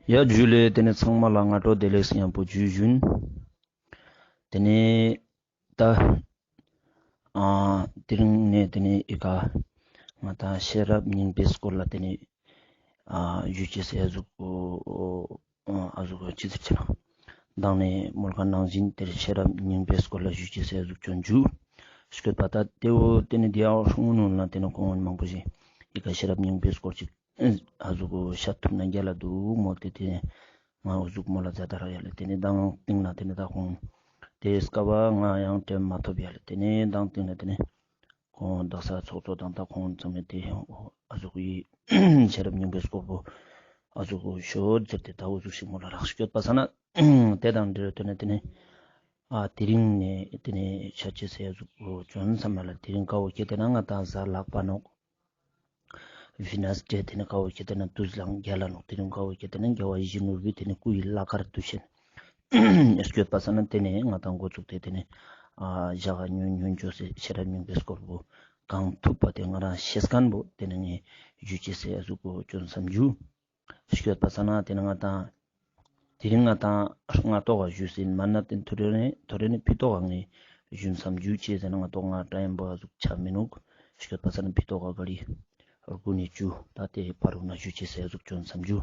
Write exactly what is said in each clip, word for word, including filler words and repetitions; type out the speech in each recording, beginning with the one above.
ཡ་ཇུ་ལེ། ཏེ་ནེ་ཚང་མ་ལ་སྔ་དྲོ་བདེ་ལེགས་ཡང་པོ་ཇུ་ཞུན། ཏེ་ནེ་ད་ཨ་དེ་རིང་ནེ་ཏེ་ནེ་ཨི་ཀ་ང་ཏང་ཤེས་རབ་སྙིང་པོའི་སྐོར་ལ་ཏེ་ནེ་ཨ་ཞུ་ཅེས་སི་ཨ་ཟུག་ཨ་ཟུག་ཅི་ཟེར་ཅེ་ན། མདང་ནེ་མོལ་ཁན་ནང་བཞིན་ཏེ་ཤེས་རབ་སྙིང་པོའི་སྐོར་ལ་ཞུ་ཅེས་སི་ཨ་ཟུག་ཅོ་ཞུ། སྐྱོད་པ་ད་ཏེ་བོ་ཏེ་ནེ་དེ་ཡང་ཧྲུང་ནུ་ལ་ཏེ་ནེ་ཁོང་མང་པོ་ཞིག་ཨི་ཀ་ཤེས་རབ་སྙིང་པོའི་སྐོར་ཅིག་ཨ་ཟུག་གོ་ཤད་ཐུབ་ན་རྒྱལ་ལ་འདུག་མོལ་ཏེ་ཏེ་ནེ་ང་འོ་ཟུག་མོལ་ལ་མཛད་ད་རག་ཡ་ལེ། ཏེ་ནེ་མདང་སྟིང་ན་ཏེ་ནེ་ད་ཁོང་ཏེ་སྐབས་ང་ཡང་དྲན་མ་ཐུབ་ཡ་ལེ། ཏེ་ནེ་མདང་སྟིང་ན་ཏེ་ནེ་ཁོང་དག་ས་ཚོགས་གཙོ་དང་ད་ཁོང་ཚང་མས་ཏེ་ཨ་ཟུག་གི་ཤེས་རབ་སྙིང་པོའི་སྐོར་པོ་ཨ་ཟུག་གོ་ཤོད་ཟེར་ཏེ་ད་འོ་ཟུག་ཞིག་མོལ་ལ་རག། སྐྱོད་པ་ས་ན་ཏེ་དང་འབྲེལ་ཏེ་ནེ་ཏེ་ནེ་ཨ་དེ་རིང་ནེ་ཏེ་ནེ་ཤད་ཅེས་སི་ཨ་ཟུག་གོ་ཅོན་བསམ་ཡ་ལེ། དེ་རིང་ཀ་བོ་ཁྱེད་ཏེ་ན་ང་ཏང་གཟའ་ལྷག་པ་ནོག། ཝི་ནས་ཌེ་ཏེ་ནེ་ཀ་བོ་ཁྱེད་ཏེ་ན་དུས་ལང་རྒྱལ་ལ་ནོག། དེ་རིང་ཀ་བོ་ཁྱེད་ཏེ་ན་རྒྱལ་བ་ཡིད་བཞིན་ནོར་བུའི་ཏེ་ནེ་སྐུ་ཡི་བླ་མཁར་དུས་ཆེན། སྐྱོད་པ་ས་ན་ཏེ་ནེ་ང་ཏང་འགོ་བཙུགས་ཏེ་ཏེ་ནེ་ཨ་ཞག་ཉུང་ཉུང་ཅོས་སེ་ཤེས་རབ་སྙིང་པོའི་སྐོར་པོ་གང་ཐུབ་པ་ཏེ་ང་རང་ཤེས་ཁན་པོ་ཏེ་ནེ་ངས་ཞུ་ཅེས་སི་ཨ་ཟུག་གོ་ཅོན་བསམ་ཞུ། སྐྱོད་པ་ས་ན་ཏེ་ནེ་ང་ཏང་དེ་རིང་ང་ཏང་སྔ་ཏོག་ག་ཞུས་ཟིན་མ་ན་ཏེ་ཐོ་རེ་ནེ་ཐོ་རེ་ནེ་ཕི་ཏོག་ག་ངས་ཞུན་བསམ་ཞུ་ཅེས་ཟེར་ན་ང་ཏོག་ང་ཏྲ་ཡན་པ་ཟུག་ཆ་མི་ནུག། སྐྱོད་པ་ས་ན་ཕི་ཏོག་ག་ག་རི་རུ་ཀུ་ནེ་ཅུ་ད་ཏེ་ཕ་རུ་ན་ཞུ་ཅེས་སི་ཟུག་ཅོན་བསམ་ཞུ།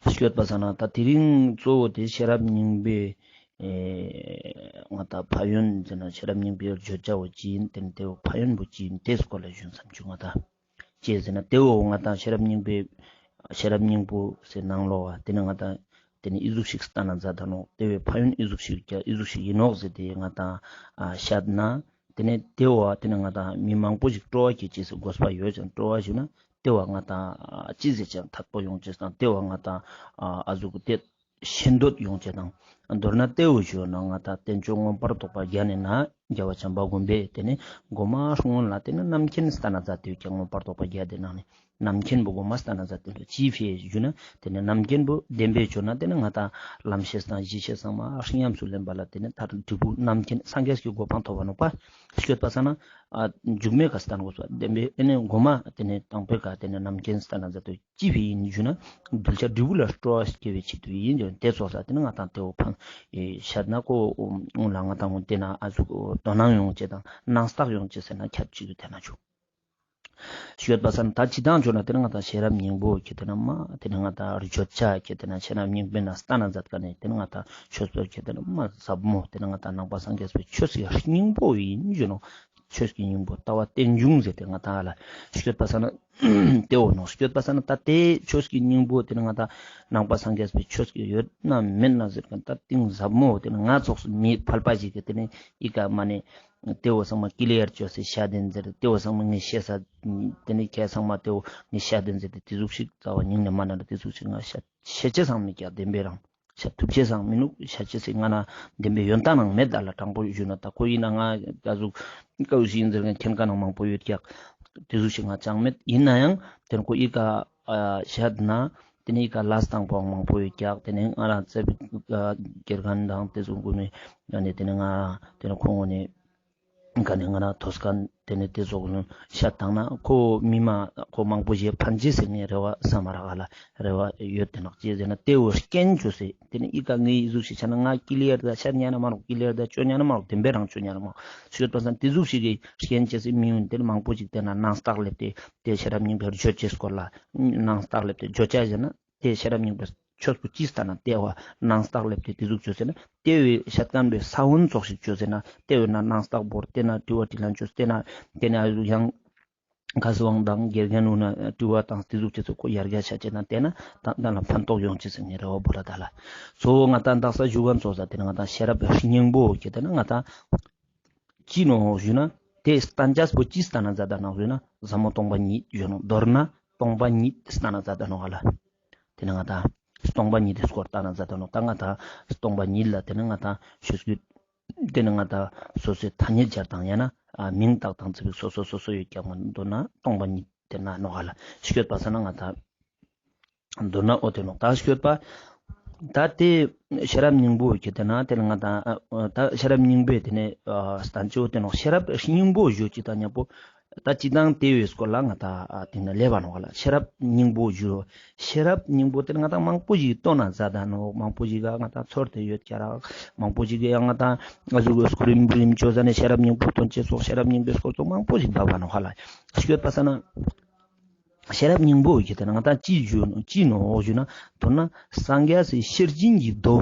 སྐྱོད་པ་ས་ན་ད་དེ་རིང་གཙོ་བོ་ཏེ་ཤེས་རབ་སྙིང་པོའི་ཨེ་ང་ཏང་ཕན་ཡོན་ཟེར་ན་ཤེས་རབ་སྙིང་པོའི་བརྗོད་བྱ་བོ་ཅི་ཡིན་ཏེ་ནེ་ཏེ་བོ་ཕན་ཡོན་པོ་ཅི་ཡིན་ཏེ་སྐོར་ལ་ཞུན་བསམ་ཞུ། ང་ཏང་ཅི་ཟེར་ན་ཏེ་བོ་ང་ཏང་ཤེས་རབ་སྙིང་པོའི་ཤེས་རབ་སྙིང་པོ་ཟེར་ནང་ལོགས་ཏེ་ནེ་ང་ཏང་ཏེ་ནེ་ཨི་ཟུག་ཞིག་སྟན་ན་མཛད་ད་ནོག། ཏེ་བོའི་ཕན་ཡོན་ཨི་ཟུག་ཞིག་ཀྱང་ཨི་ཟུག་ཞིག་ཡིན་ནོག་ཟེར་ཏེ་ང་ཏང་ཨ་ཤད་ན་ཏེ་ནེ་ཏེ་བོ་ཏེ་ནེ་ང་ཏང་མི་མང་པོ་ཞིག་སྤྲོ་བ་སྐྱེ་ཅེས་སི་དགོས་པ་ཡོད་ཅེས་སྤྲོ་བ་ཞུ་ན་ཏེ་བོ་ང་ཏང་ཨ་ཅི་ཟེར་ཅེ་ན་ཐད་པོ་ཡོང་ཅེས་དང་ཏེ་བོ་ང་ཏང་ཨ་ཨ་ཟུག་ཏེ་ཤེས་འདོད་ཡོང་ཅེས་དང་མདོར་ན་ཏེ་བོ་ཞུ་ན་ང་ཏང་བསྟན་བཅོས་མངོན་པར་རྫོགས་པ་རྒྱན་ནི་ན་རྒྱལ་བ་བྱམས་པ་མགོན་པོས་ཏེ་ནེ་གོ་མ་སྔོན་ལ་ཏེ་ནེ་རྣམ་མཁྱེན་སྟན་ན་མཛད་དེ་ཡོད་ཀྱང་མངོན་པར་རྫོགས་པ་རྒྱན་ཏེ་ནང་ནེ་རྣམ་མཁྱེན་པོ་གོ་མ་སྟན་ན་མཛད་དེ་ཡོད་ཅི་ཕི་ཞུ་ན་ཏེ་ནེ་རྣམ་མཁྱེན་པོ་བདེན་པའི་ཆོས་ན་ཏེ་ནེ་ང་ཏང་ལམ་ཤེས་དང་གཞི་ཤེས་ཚང་མ་ཉམས་སུ་ལེན་པ་ལ་ཏེ་ནེ་མཐར་འབྲས་བུ་རྣམ་མཁྱེན་སངས་རྒྱས་ཀྱི་གོ་འཕང་ཐོབ་པ་ནོག་པ། སྐྱོད་པ་ས་ན་ཨ་མཇུག་མའི་ཀ་སྟན་དགོས་པ་བདེན་པའི་ཨེ་ནེ་གོ་མ་ཏེ་ནེ་དང་པོའི་ཀ་ཏེ་ནེ་རྣམ་མཁྱེན་སྟན་ན་མཛད་དེ་ཡོད། ཅི་ཕི་ཡིན་ཞུ་ན་གདུལ་བྱ་འབྲས་བུ་ལ་སྤྲོ་བ་སྐྱེ་བའི་ཆེད་དུ་ཡིན་ཞུ་ན་ཏེ་ཙོགས་ས་ཏེ་ནེ་ང་ཏང་ཏེ་བོ་ཕན་ཨེ་ཤད་ན་ཁོ་འོང་ལ་ང་ཏང་འོང་ཏེ་ན་ཨ་ཟུག་དོ་སྣང་ཡོང་ཅེས་དང་སྣང་རྟོག་ཡོང་ཅེས་ཟེར་ན་ཁྱད་ཅིག་ཡོད་ཏེ་ན་ཆུ། སྐྱོད་པ་ས་ན་ད་ཅི་དང་ཆོས་ན་ཏེ་ནེ་ང་ཏང་ཤེས་རབ་སྙིང་པོ་ཁྱེད་ཏེ་ན་མ་ཏེ་ནེ་ང་ཏང་བརྗོད་བྱ་ཁྱེད་ཏེ་ན་ཤེས་རབ་སྙིང་པོའི་ན་སྟན་ན་མཛད་ཀ་ནེ་ཏེ་ནེ་ང་ཏང་ཆོས་པོ་ཁྱེད་ཏེ་ན་མ་ཟབ་མོ་ཏེ་ནེ་ང་ཏང་ནང་པ་སངས་རྒྱས་པའི་ཆོས་ཀྱི་སྙིང་པོ་ཡིན་ཞུ་ནོག། ཆོས་ཀྱི་སྙིང་པོ་ལྟ་བ་རྟེན་འབྱུང་ཟེར་ཏེ་ང་ཏང་ལ་སྐྱོད་པ་ས་ན་ཏེ་བོ་ནོག། སྐྱོད་པ་ས་ན་ད་ཏེ་ཆོས་ཀྱི་སྙིང་པོ་ཏེ་ནེ་ང་ཏང་ནང་པ་སངས་རྒྱས་པའི་ཆོས་ཀྱི་ཡོད་ན་མེད་ན་ཟེར་ཁན་ད་གཏིང་ཟབ་མོ་ཏེ་ནེ་ང་ཙོགས་སུ་མི་ཕལ་པ་ཞིག་གི་ཏེ་ནེ་ཨི་ཀ་མ་ནེ་ཏེ་བོ་ཚང་མ་ཀི་ལི་ཡར་ཅོས་སེ་ཤད་དེན་ཟེར་ཏེ་བོ་ཚང་མ་ངས་ཤེས་ས་ཏེ་ནེ་ཁྱེད་ཚང་མ་ཏེ་བོ་ངས་ཤད་དེན་ཟེར་ཏེ་ཏེ་ཟུག་ཞིག་རྩ་བ་ཉིད་ནེ་མ་ན་ཏེ་ཟུག་ཞིག་ང་ཤད་ཤད་ཅེས་སང་མི་ཀྱག་བདེན་པའི་རང་། ཤད་ཐུབ་ཅེས་སང་མི་ནུག། ཤད་ཅེས་སི་ང་ན་བདེན་པའི་ཡོན་ཏན་ནང་མེད་ད་ལ་དྲང་པོ་ཞུ་ན་ད་ཁོ་ཡིན་ན་ང་ད་ཟུག་ཀ་ཟུག་ཡིན་ཟེར་ཁན་མཁྱེན་ཁན་ནང་མང་པོ་ཡོད་ཀྱག། ཏེ་ཟུག་ཞིག་ང་ཅང་མེད། ཡིན་ན་ཡང་ཏེ་ནེ་ཁོ་ཨི་ཀ་ཤད་ན་ཏེ་ནེ་ཨི་ཀ་ལས་དང་པོ་མང་པོ་ཡོད་ཀྱག། ཏེ་ནེ་ང་རང་ཚེ་དགེ་རྒན་དང་ཏེ་ཟུག་གུན་ནེ་ཡང་ནེ་ཏེ་ནེ་ང་ཏེ་ནེ་ཁོང་ངོ་ནེ་ག་ནེ་ང་རང་ཐོས་ཁན་ཏེ་ནེ་ཏེ་ཙོགས་ལ་ཤད་ཏང་ན་ཁོ་མི་མ་ཁོ་མང་པོ་ཞིག་ཕན་ཅེས་སི་ངའི་རེ་བ་ས་མ་རག་ག་ལ་རེ་བ་ཡོད་ཏེ་ནོག། ཅི་ཟེར་ན་ཏེ་བོ་རྐྱེན་ཅོས་སེ་ཏེ་ནེ་ཨི་ཀ་ངའི་ཟུག་ཞིག་ཆ་ན་ང་ཀི་ལི་ཡར་ད་ཤད་ཉན་ན་མ་ནོག། ཀི་ལི་ཡར་ད་ཅོ་ཉན་ན་མ་ནོག། བདེན་པའི་རང་ཅོ་ཉན་ན་མ་ནོག། ཞུ་ཡོད་པ་སང་ཏེ་ཟུག་ཞིག་གི་རྐྱེན་ཅོས་སེ་མི་ཡོང་ཏེ་ནེ་མང་པོ་ཞིག་ཏེ་ན་སྣང་རྟོག་སླེབས་ཏེ་ཏེ་ཤེས་རབ་སྙིང་པོའི་བརྗོད་བྱའི་སྐོར་ལ་སྣང་རྟོག་སླེབས་ཏེ་བརྗོད་བྱ་ཟེར་ན་ཏེ་ཤེས་རབ་སྙིང་པོའི་ཆོས་པོ་ཅི་སྟན་ན་ཏེ་བོ་སྣང་རྟོག་སླེབས་ཏེ་ཏེ་ཟུག་ཅོས་ཟེར་ན་ཏེ་བོའི་ཤད་ཁན་པོའི་ས་བོན་ཙོགས་ཤིག་ཅོས་ཟེར་ན་ཏེ་བོའི་ན་སྣང་རྟོག་བོར་ཏེ་ན་དྲི་བ་དྲིས་ལན་ཅོས་ཏེ་ན་ཏེ་ནེ་ཡང་ཁ་སང་དང་དགེ་རྒན་འུ་ན་དྲི་བ་དང་ཏེ་ཟུག་ཅོས་སེ་ཁོ་ཡར་རྒྱས་ཆ་ཅེས་དང་ཏེ་ན་ད་ལ་ཕན་ཐོགས་ཡོང་ཅེས་སི་ངའི་རེ་བ་བོ་ལ་ད་ལ་གཙོ་བོ་ང་ཏང་དག་ས་ཞུ་ཁན་ཙོགས་ས་ཏེ་ནེ་ང་ཏང་ཤེས་རབ་སྙིང་པོ་ཁྱེད་ཏེ་ན་ང་ཏང་ཅི་ནོག་ཞུ་ན་ཏེ་སྟན་ཅེས་པོ་ཅི་སྟན་ན་མཛད་ད་ནོག་ཞུ་ན་ཟབ་མོ་སྟོང་པ་ཉིད་ཞུ་ནོག། མདོར་ན་སྟོང་པ་ཉིད་སྟན་ན་མཛད་ད་ནོག་ག་ལ། ཏེ་ནེ་ང་ཏང་སྟོང་པ་ཉིད་དི་སྐོར་སྟན་ན་མཛད་ད་ནོག། ད་ང་ཏང་སྟོང་པ་ཉིད་ལ་ཏེ་ནེ་ང་ཏང་ཆོས་བརྒྱུད་ཏེ་ནེ་ང་ཏང་སོ་སོའི་ཐ་སྙད་སྦྱར་དང་ཡང་ན་ཨ་མིང་བཏགས་དང་ཚིག་སོ་སོ་སོ་སོ་ཡོད་ཀྱག་མ་མདོར་ན་སྟོང་པ་ཉིད་ཏེ་ན་ནོག་ག་ལ། སྐྱོད་པ་ས་ན་ང་ཏང་མདོར་ན་འོ་ཏེ་ནོག། ད་སྐྱོད་པ་ད་ཏེ་ཤེས་རབ་སྙིང་པོ་ཁྱེད་ཏེ་ན་ཏེ་ལ་ང་ཏང་ཨ་ད་ཤེས་རབ་སྙིང་པོའི་ཏེ་ནེ་ཨ་སྟན་ཅེས་འོ་ཏེ་ནོག། ཤེས་རབ་སྙིང་པོ་ཞུ་ཅེས་དང་ཉམ་པོ་ ད་ཅི་དང་དེ་བོའི་སྐོར་ལ་ང་ཏང་ཨ་དེ་ན་ལེབ་བ་ནོག་ལ། ཤེས་རབ་སྙིང་པོ་ཞུ། ཤེས་རབ་སྙིང་པོ་དེ་ང་ཏང་མང་པོ་ཞིག་སྟོན་ན་མཛད་ད་ནོག། མང་པོ་ཞིག་ག་ང་ཏང་ཚོར་ཏེ་ཡོད་ཀྱག་ར། མང་པོ་ཞིག་གི་ཡང་ང་ཏང་ང་ཟུག་གི་སྐུ་རིམ་བུ་རིམ་བཅོ་ས་ནས་ཤེས་རབ་སྙིང་པོ་སྟོན་ཅེས་སོགས་ཤེས་རབ་སྙིང་པོའི་སྐོར་ཚོ་མང་པོ་ཞིག་བབ་བ་ནོག་ལ། ཤོད་པ་ས་ན། ཤེས་རབ་སྙིང་པོ་ཁྱེར་ཏེ་ན་ང་ཏང་ཅི་ཞུ་ནོག་ཅི་ནོག་ཞུ་ན། མདོར་ན་སངས་རྒྱས་སི་ཤེར་ཕྱིན་གྱི་མདོ།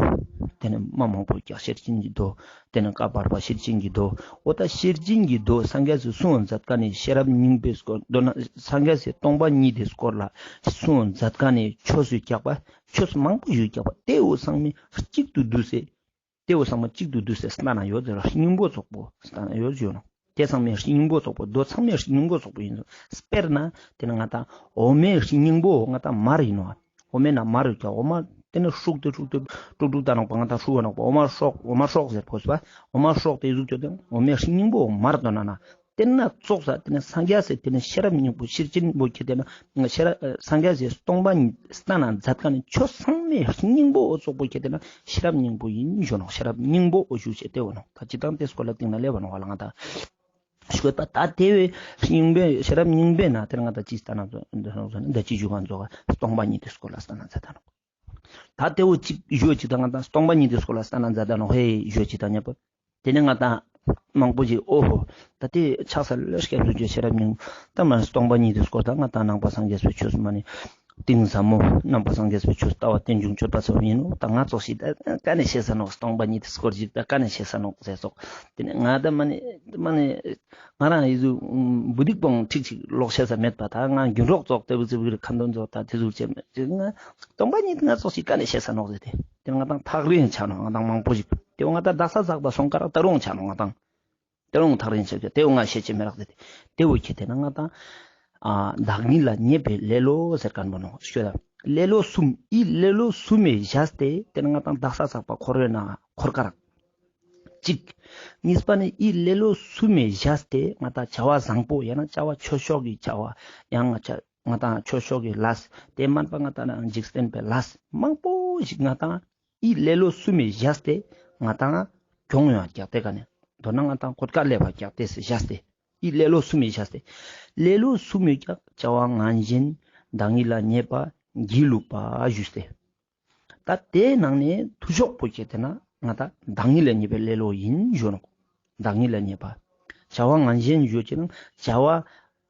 དེ་ནི་མ་མང་པོ་ཀྱག་ཤེར་ཕྱིན་གྱི་མདོ། དེ་ནི་བཀའ་བར་པ་ཤེར་ཕྱིན་གྱི་མདོ། འོ་ད་ཤེར་ཕྱིན་གྱི་མདོ་སངས་རྒྱས་སི་གསུང་མཛད་མཁན་ནི་ཤེས་རབ་སྙིང་པོའི་སྐོར། མདོར་ན་སངས་རྒྱས་སི་སྟོང་པ་ཉིད་དི་སྐོར་ལ་གསུང་མཛད་མཁན་ནི་ཆོས་སུ་ཀྱག་པ་ཆོས་མང་པོ་ཞིག་ཀྱག་པ་དེ་བོ་ཚང་མ་གཅིག་ཏུ་བསྡུས་སེ། དེ་བོ་ཚང་མ་གཅིག་ཏུ་བསྡུས་སེ་སྟན་ན་ཡོད་ཟེར་བ་སྙིང་པོ་ཙོགས་པོ་སྟན་ན་ཡོད་ཟེར་ནོག། དེ་ཚང་མའི་སྙིང་པོ་ཙོགས་པོ་མདོ་ཚང་མའི་སྙིང་པོ་ཙོགས་པོ་ཡིན་ནོག། དཔེར་ན་དེ་ནི་ང་ཏང་འོ་མའི་སྙིང་པོ་ང་ཏང་མར་ཡིན་ནོག། འོ་མའི་ནང་མར་ཡོད་ཀྱག། འོ་མ་དེ་ནི་ཧྲུག་སྟེ་ཧྲུག་སྟེ་ཀྲུག་ཀྲུག་ད་ནོག་པ། ང་ཏང་ཧྲུག་པ་ནོག་པ། འོ་མ་ཧྲོག་འོ་མ་ཧྲོག་ཟེར་ཕོ་སི་པ། འོ་མ་ཧྲོག་དེ་ཟུག་ཅོ་དེ་འོ་མའི་སྙིང་པོ་མར་དོ་ན་ན། དེ་ན་ཙོགས་ས་དེ་ནི་སངས་རྒྱས་སི་དེ་ནི་ཤེས་རབ་སྙིང་པོ་ཤེར་ཕྱིན་པོ་ཁྱེར་ཏེ་ན། ཤེས་རབ་སངས་རྒྱས་སི་སྟོང་པ་ཉིད་སྟན་ན་མཛད་མཁན་ནི་ཆོས་ཚང་མའི་སྙིང་པོ་འོ་ཙོགས་པོ་ཁྱེར་ཏེ་ན་ཤེས་རབ་སྙིང་པོ་ཡིན་ཞུ་ནོག། ཤེས་རབ་སྙིང་པོ་འོ་ཞུ་ཅེས་དེ་བོ་ནོག། ད་ཅི་དང་དེ་སྐོར་ལ་སྟིང་ན་ལེབ་བ་ནོག་ལ་ང་ཏང་། ཤོད་པ་ད་དེ་བོའི་སྙིང་པོའི་ཤེས་རབ་སྙིང་པོའི་ནང་དེ་ང་ཏང་ཅི་སྟན་ན་ཟོ་ཟོ་ནི་ད་ཅི་ཞུ་ག་ཟོ་ག་སྟོང་པ་ཉིད་དི་སྐོར་ལ་སྟན་ན་མཛད་ད་ནོག། ད་དེ་བོ་ཅིག་ཞུ་ཅིག་ད་ང་ཏང་སྟོང་པ་ཉིད་དི་སྐོར་ལ་སྟན་ན་མཛད་ད་ནོག་ཧེ་ཞུ་ཅིག་ད་ཉེ་པོ། དེ་ནས་ང་ཏང་མང་པོ་ཞིག་འོ་ཧོ། ད་དེ་ཕྱག་འཚལ་ལོ་སྐྱབས་སུ་མཆི་ཤེས་རབ་སྙིང་པོ། ད་མ་སྟོང་པ་ཉིད་དི་སྐོར་ད་ང་ཏང་ནང་པ་སངས་རྒྱས་པའི་ཆོས་མ་ནི་གཏིང་ཟབ་མོ་ནང་པ་སངས་རྒྱས་པའི་ཆོས་ལྟ་བ་རྟེན་འབྱུང་སྤྱོད་པ་ཚོ་ཡིན་ནོག། ད་ང་ཙོགས་ཤིག་ད་ཀ་ནས་ཤེས་ས་ནོག། སྟོང་པ་ཉིད་དི་སྐོར་ཞིག་ད་ཀ་ནས་ཤེས་ས་ནོག་ཟེར་སོག། དེ་ནས་ང་ད་མ་ནི་མ་ནི་ང་རང་ཡི་ཟུ་བུ་དིག་པོང་ཁྲིག་ཅིག་ལོག་ཤེས་ས་མེད་པ། ད་ང་རྒྱུན་རོགས་ཙོགས་ཏེ་བུ་ཙི་བུ་རི་ཁ་འདོན་ཙོགས་ད་དེ་ཟུག་ཅེས་མེད་ཅིག་ང་སྟོང་པ་ཉིད་ང་ཙོགས་ཤིག་ཀ་ནས་ཤེས་ས་ནོག་ཟེར་ཏེ། དེ་ང་ཏང་ཐག་རིང་ཆ་ནོག། ང་ཏང་མང་པོ་ཞིག་དེ་བོ་ང་ཏང་དག་ས་ཚག་པ་སོང་ཀ་རག་ད་རུང་ཆ་ནོག། ང་ཏང་ད་རུང་ཐག་རིང་ཆ་གི་དེ་བོ་ང་ཤེས་ཅེས་མེད་རག་ཟེར་ཏེ། དེ་བོ་ཁྱེར་ཏེ་ན་ང་ཏང་ཨ་བདག་ཉིད་ལ་མཉེས་པའི་ལེ་ལོ་ཟེར་མཁན་པོ་ནོག། ཤོད་ད་ལེ་ལོ་གསུམ་ཨི་ལེ་ལོ་གསུམ་མེ་བཞག་སྟེ་དེ་ན་ང་ཏང་དག་ས་ཚག་པ་འཁོར་བའི་ནང་འཁོར་ཀ་རག། གཅིག། གཉིས་པ་ནི་ཨི་ལེ་ལོ་གསུམ་མེ་བཞག་སྟེ་ང་ཏང་བྱ་བ་བཟང་པོ་ཡང་ན་བྱ་བ་ཆོས་ཕྱོགས་ཀྱི་བྱ་བ་ཡང་ང་ང་ཏང་ཆོས་ཕྱོགས་ཀྱི་ལས་དེ་མན་པ་ང་ཏང་ན་འཇིག་རྟེན་པའི་ལས་མང་པོ་ཞིག་ང་ཏང་ཨི་ལེ་ལོ་གསུམ་མེ་བཞག་སྟེ་ང་ཏང་གྱོང་ཡོང་བ་ཀྱག་དེ་ཀ་ནས་མདོར་ན་ང་ཏང་གོད་ཀ་ལེབ་བ་ཀྱག་དེ་སེ་བཞག་སྟེ་ཨི་ལེ་ལོ་གསུམ་མེ་བཞག་སྟེ་ལེ་ལོ་གསུམ་མེ་ཀྱག་བྱ་བ་ངན་ཞེན་བདག་ཉིད་ལ་མཉེས་པ་སྒྱིད་ལུག་པ་ཞུས་ཏེ། ད་དེའི་ནང་ནས་མཐུ་ཤོས་པོ་ཁྱེར་ཏེ་ན་ང་ཏང་བདག་ཉིད་ལ་མཉེས་པའི་ལེ་ལོ་ཡིན་ཞུ་ནོག། བདག་ཉིད་ལ་མཉེས་པ། བྱ་བ་ངན་ཞེན་ཞུ་ཅེས་ན་བྱ་བ་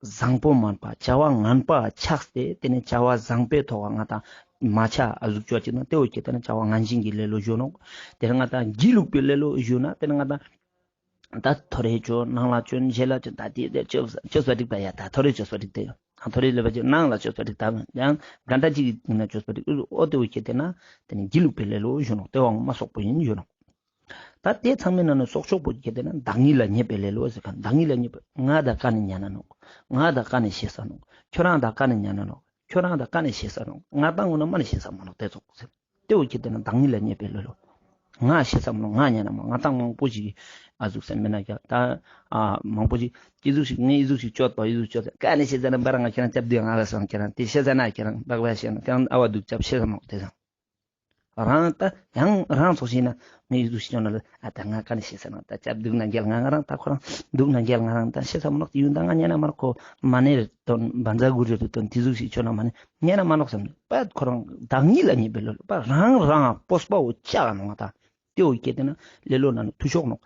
བཟང་པོ་མན་པ་བྱ་བ་ངན་པ་ཆགས་ཏེ་དེ་ནས་བྱ་བ་བཟང་པོའི་ཐོག་ང་ཏང་མ་ཆ་ཨ་ཟུག་ཅོ་ཅེས་ན་དེ་བོ་ཁྱེར་ཏེ་ན་བྱ་བ་ངན་ཞེན་གྱི་ལེ་ལོ་ཞུ་ནོག། དེ་ནས་ང་ཏང་སྒྱིད་ལུག་པའི་ལེ་ལོ་ཞུ་ན་དེ་ནས་ང་ཏང་ད་ཐོ་རེ་ཅོ་ནང་ལ་ཅོ་ཞེ་ལ་ཅོ་ད་དེ་དེ་ཅོ་ཅོ་ས་འགྲིག་པ་ཡ་ད་ཐོ་རེ་ཅོ་ས་འགྲིག་དེ་ཡོད། ཐོ་རེ་ལེབ་བ་ཅིག་ནང་ལ་ཅོ་ས་འགྲིག་ད་ཡང་ག་འདྲ་ཅིག་ཡིན་ན་ཅོ་ས་འགྲིག་འོ་དེ་བོ་ཁྱེར་ཏེ་ན་དེ་ནི་སྒྱིད་ལུག་པའི་ལེ་ལོ་ཞུ་ནོག། དེ་བོ་མ་སོག་པོ་ཡིན་ཞུ་ནོག། ད་དེ་ཚང་མའི་ནང་ནས་སོག་ཆོག་པོ་ཁྱེར་ཏེ་ན་བདག་ཉིད་ལ་མཉེས་པའི་ལེ་ལོ་ཟེར་མཁན་བདག་ཉིད་ལ་མཉེས་པ་ང་དང་ཀ་ནས་ཉན་ན་ནོག། ང་དང་ཀ་ནས་ཤེས་ས་ནོག། ཁྱོད་རང་དང་ཀ་ནས་ཉན་ན་ནོག། ཁྱོད་རང་དང་ཀ་ནས་ཤེས་ས་ནོག། ང་དང་ངོ་ན་མ་ནས་ཤེས་ས་མ་ནོག་དེ་ཙོགས་ཟེར། དེ་བོ་ཁྱེར་ཏེ་ན་བདག་ཉིད་ལ་མཉེས་པའི་ལེ་ལོ། ང་ཤེས་ས་མ་ནོག། ང་ཉན་ན་མ་ནོག། ང་དང་མང་པོ་ཞིག་ཨ་ཟུག་སེམས་མེད་ན་ཀྱང་ད་ཨ་མང་པོ་ཞིག་ཅི་ཟུག་ཞིག་ངས་ཨི་ཟུག་ཞིག་ཅོད་པ་ཨི་ཟུག་ཅོད་ཀ་ནས་ཤེས་ས་ན་བར་ང་ཁྱེད་རང་སྐྱབས་འདུག་ང་ལ་སང་ཁྱེད་རང་དེ་ཤེས་ས་ན་ཁྱེད་རང་བག་བ་ཤེས་ན་ཁྱེད་རང་ཨ་བ་འདུག་སྐྱབས་ཤེས་ས་མ་ནོག་དེ་སང་། རང་ད་ཡང་རང་ཚོགས་ཤིག་ན་ངས་ཨི་ཟུག་ཞིག་ཅོ་ན་ལ་ཨ་ད་ང་ཀ་ནས་ཤེས་ས་ན་ད་སྐྱབས་འདུག་ན་རྒྱལ་ང་ང་རང་ད་ཁོ་རང་འདུག་ན་རྒྱལ་ང་རང་ད་ཤེས་ས་མ་ནོག་ཡུན་ད་ང་ཉན་ན་མ་ནོག་ཁོ་མ་ནེ་རེ་དོན་བན་ཛ་གུ་རེ་རེ་དོན་དེ་ཟུག་ཞིག་ཅོ་ན་མ་ནེ་ཉན་ན་མ་ནོག་བསམ་ནས་པད་ཁོ་རང་བདག་ཉིད་ལ་མཉེས་པའི་ལོ་པ་རང་རང་སྤོབས་པ་བོ་ཆགས་ནོག་ང་ད། དེ་བོ་ཁྱེར་ཏེ་ན་ལེ་ལོ་ན་ནི་མཐུ་ཤོས་ནོག།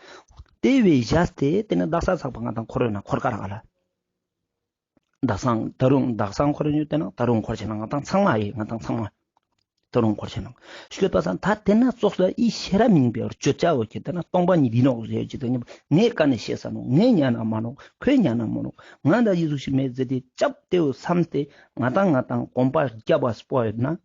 དེ་བས་བཞག་སྟེ་དེ་ནི་བདག་ས་ཚག་པ་ང་དང་འཁོར་བའི་ནང་འཁོར་ཀ་རག་ལ། བདག་སང་ད་རུང་བདག་སང་འཁོར་ཡོད་དེ་ན་ད་རུང་འཁོར་ཆེ་ན་ང་དང་ཚང་མ་ཡིན་ང་དང་ཚང་མ་ད་རུང་འཁོར་ཆེ་ན། ཤོད་པ་སང་ད་དེ་ན་ཙོགས་ལ་ཨི་ཤེས་རབ་སྙིང་པོའི་བར་གཅོད་བྱ་བོ་ཁྱེར་ཏེ་ན་སྟོང་པ་ཉིད་ཡིན་ནོག་ཟེར་གྱི་དོན་ངས་ཀ་ནས་ཤེས་ས་ནོག། ངས་ཉན་ན་མ་ནོག། ཁོས་ཉན་ན་མ་ནོག། ང་ད་ཡི་ཟུག་ཞིག་མེད་ཟེར་ཏེ་སྐྱབས་དེ་བོ་བསམ་སྟེ་ང་དང་ང་དང་གོམ་པ་རྒྱབ་པ་སྤོ་ཡོད་ན།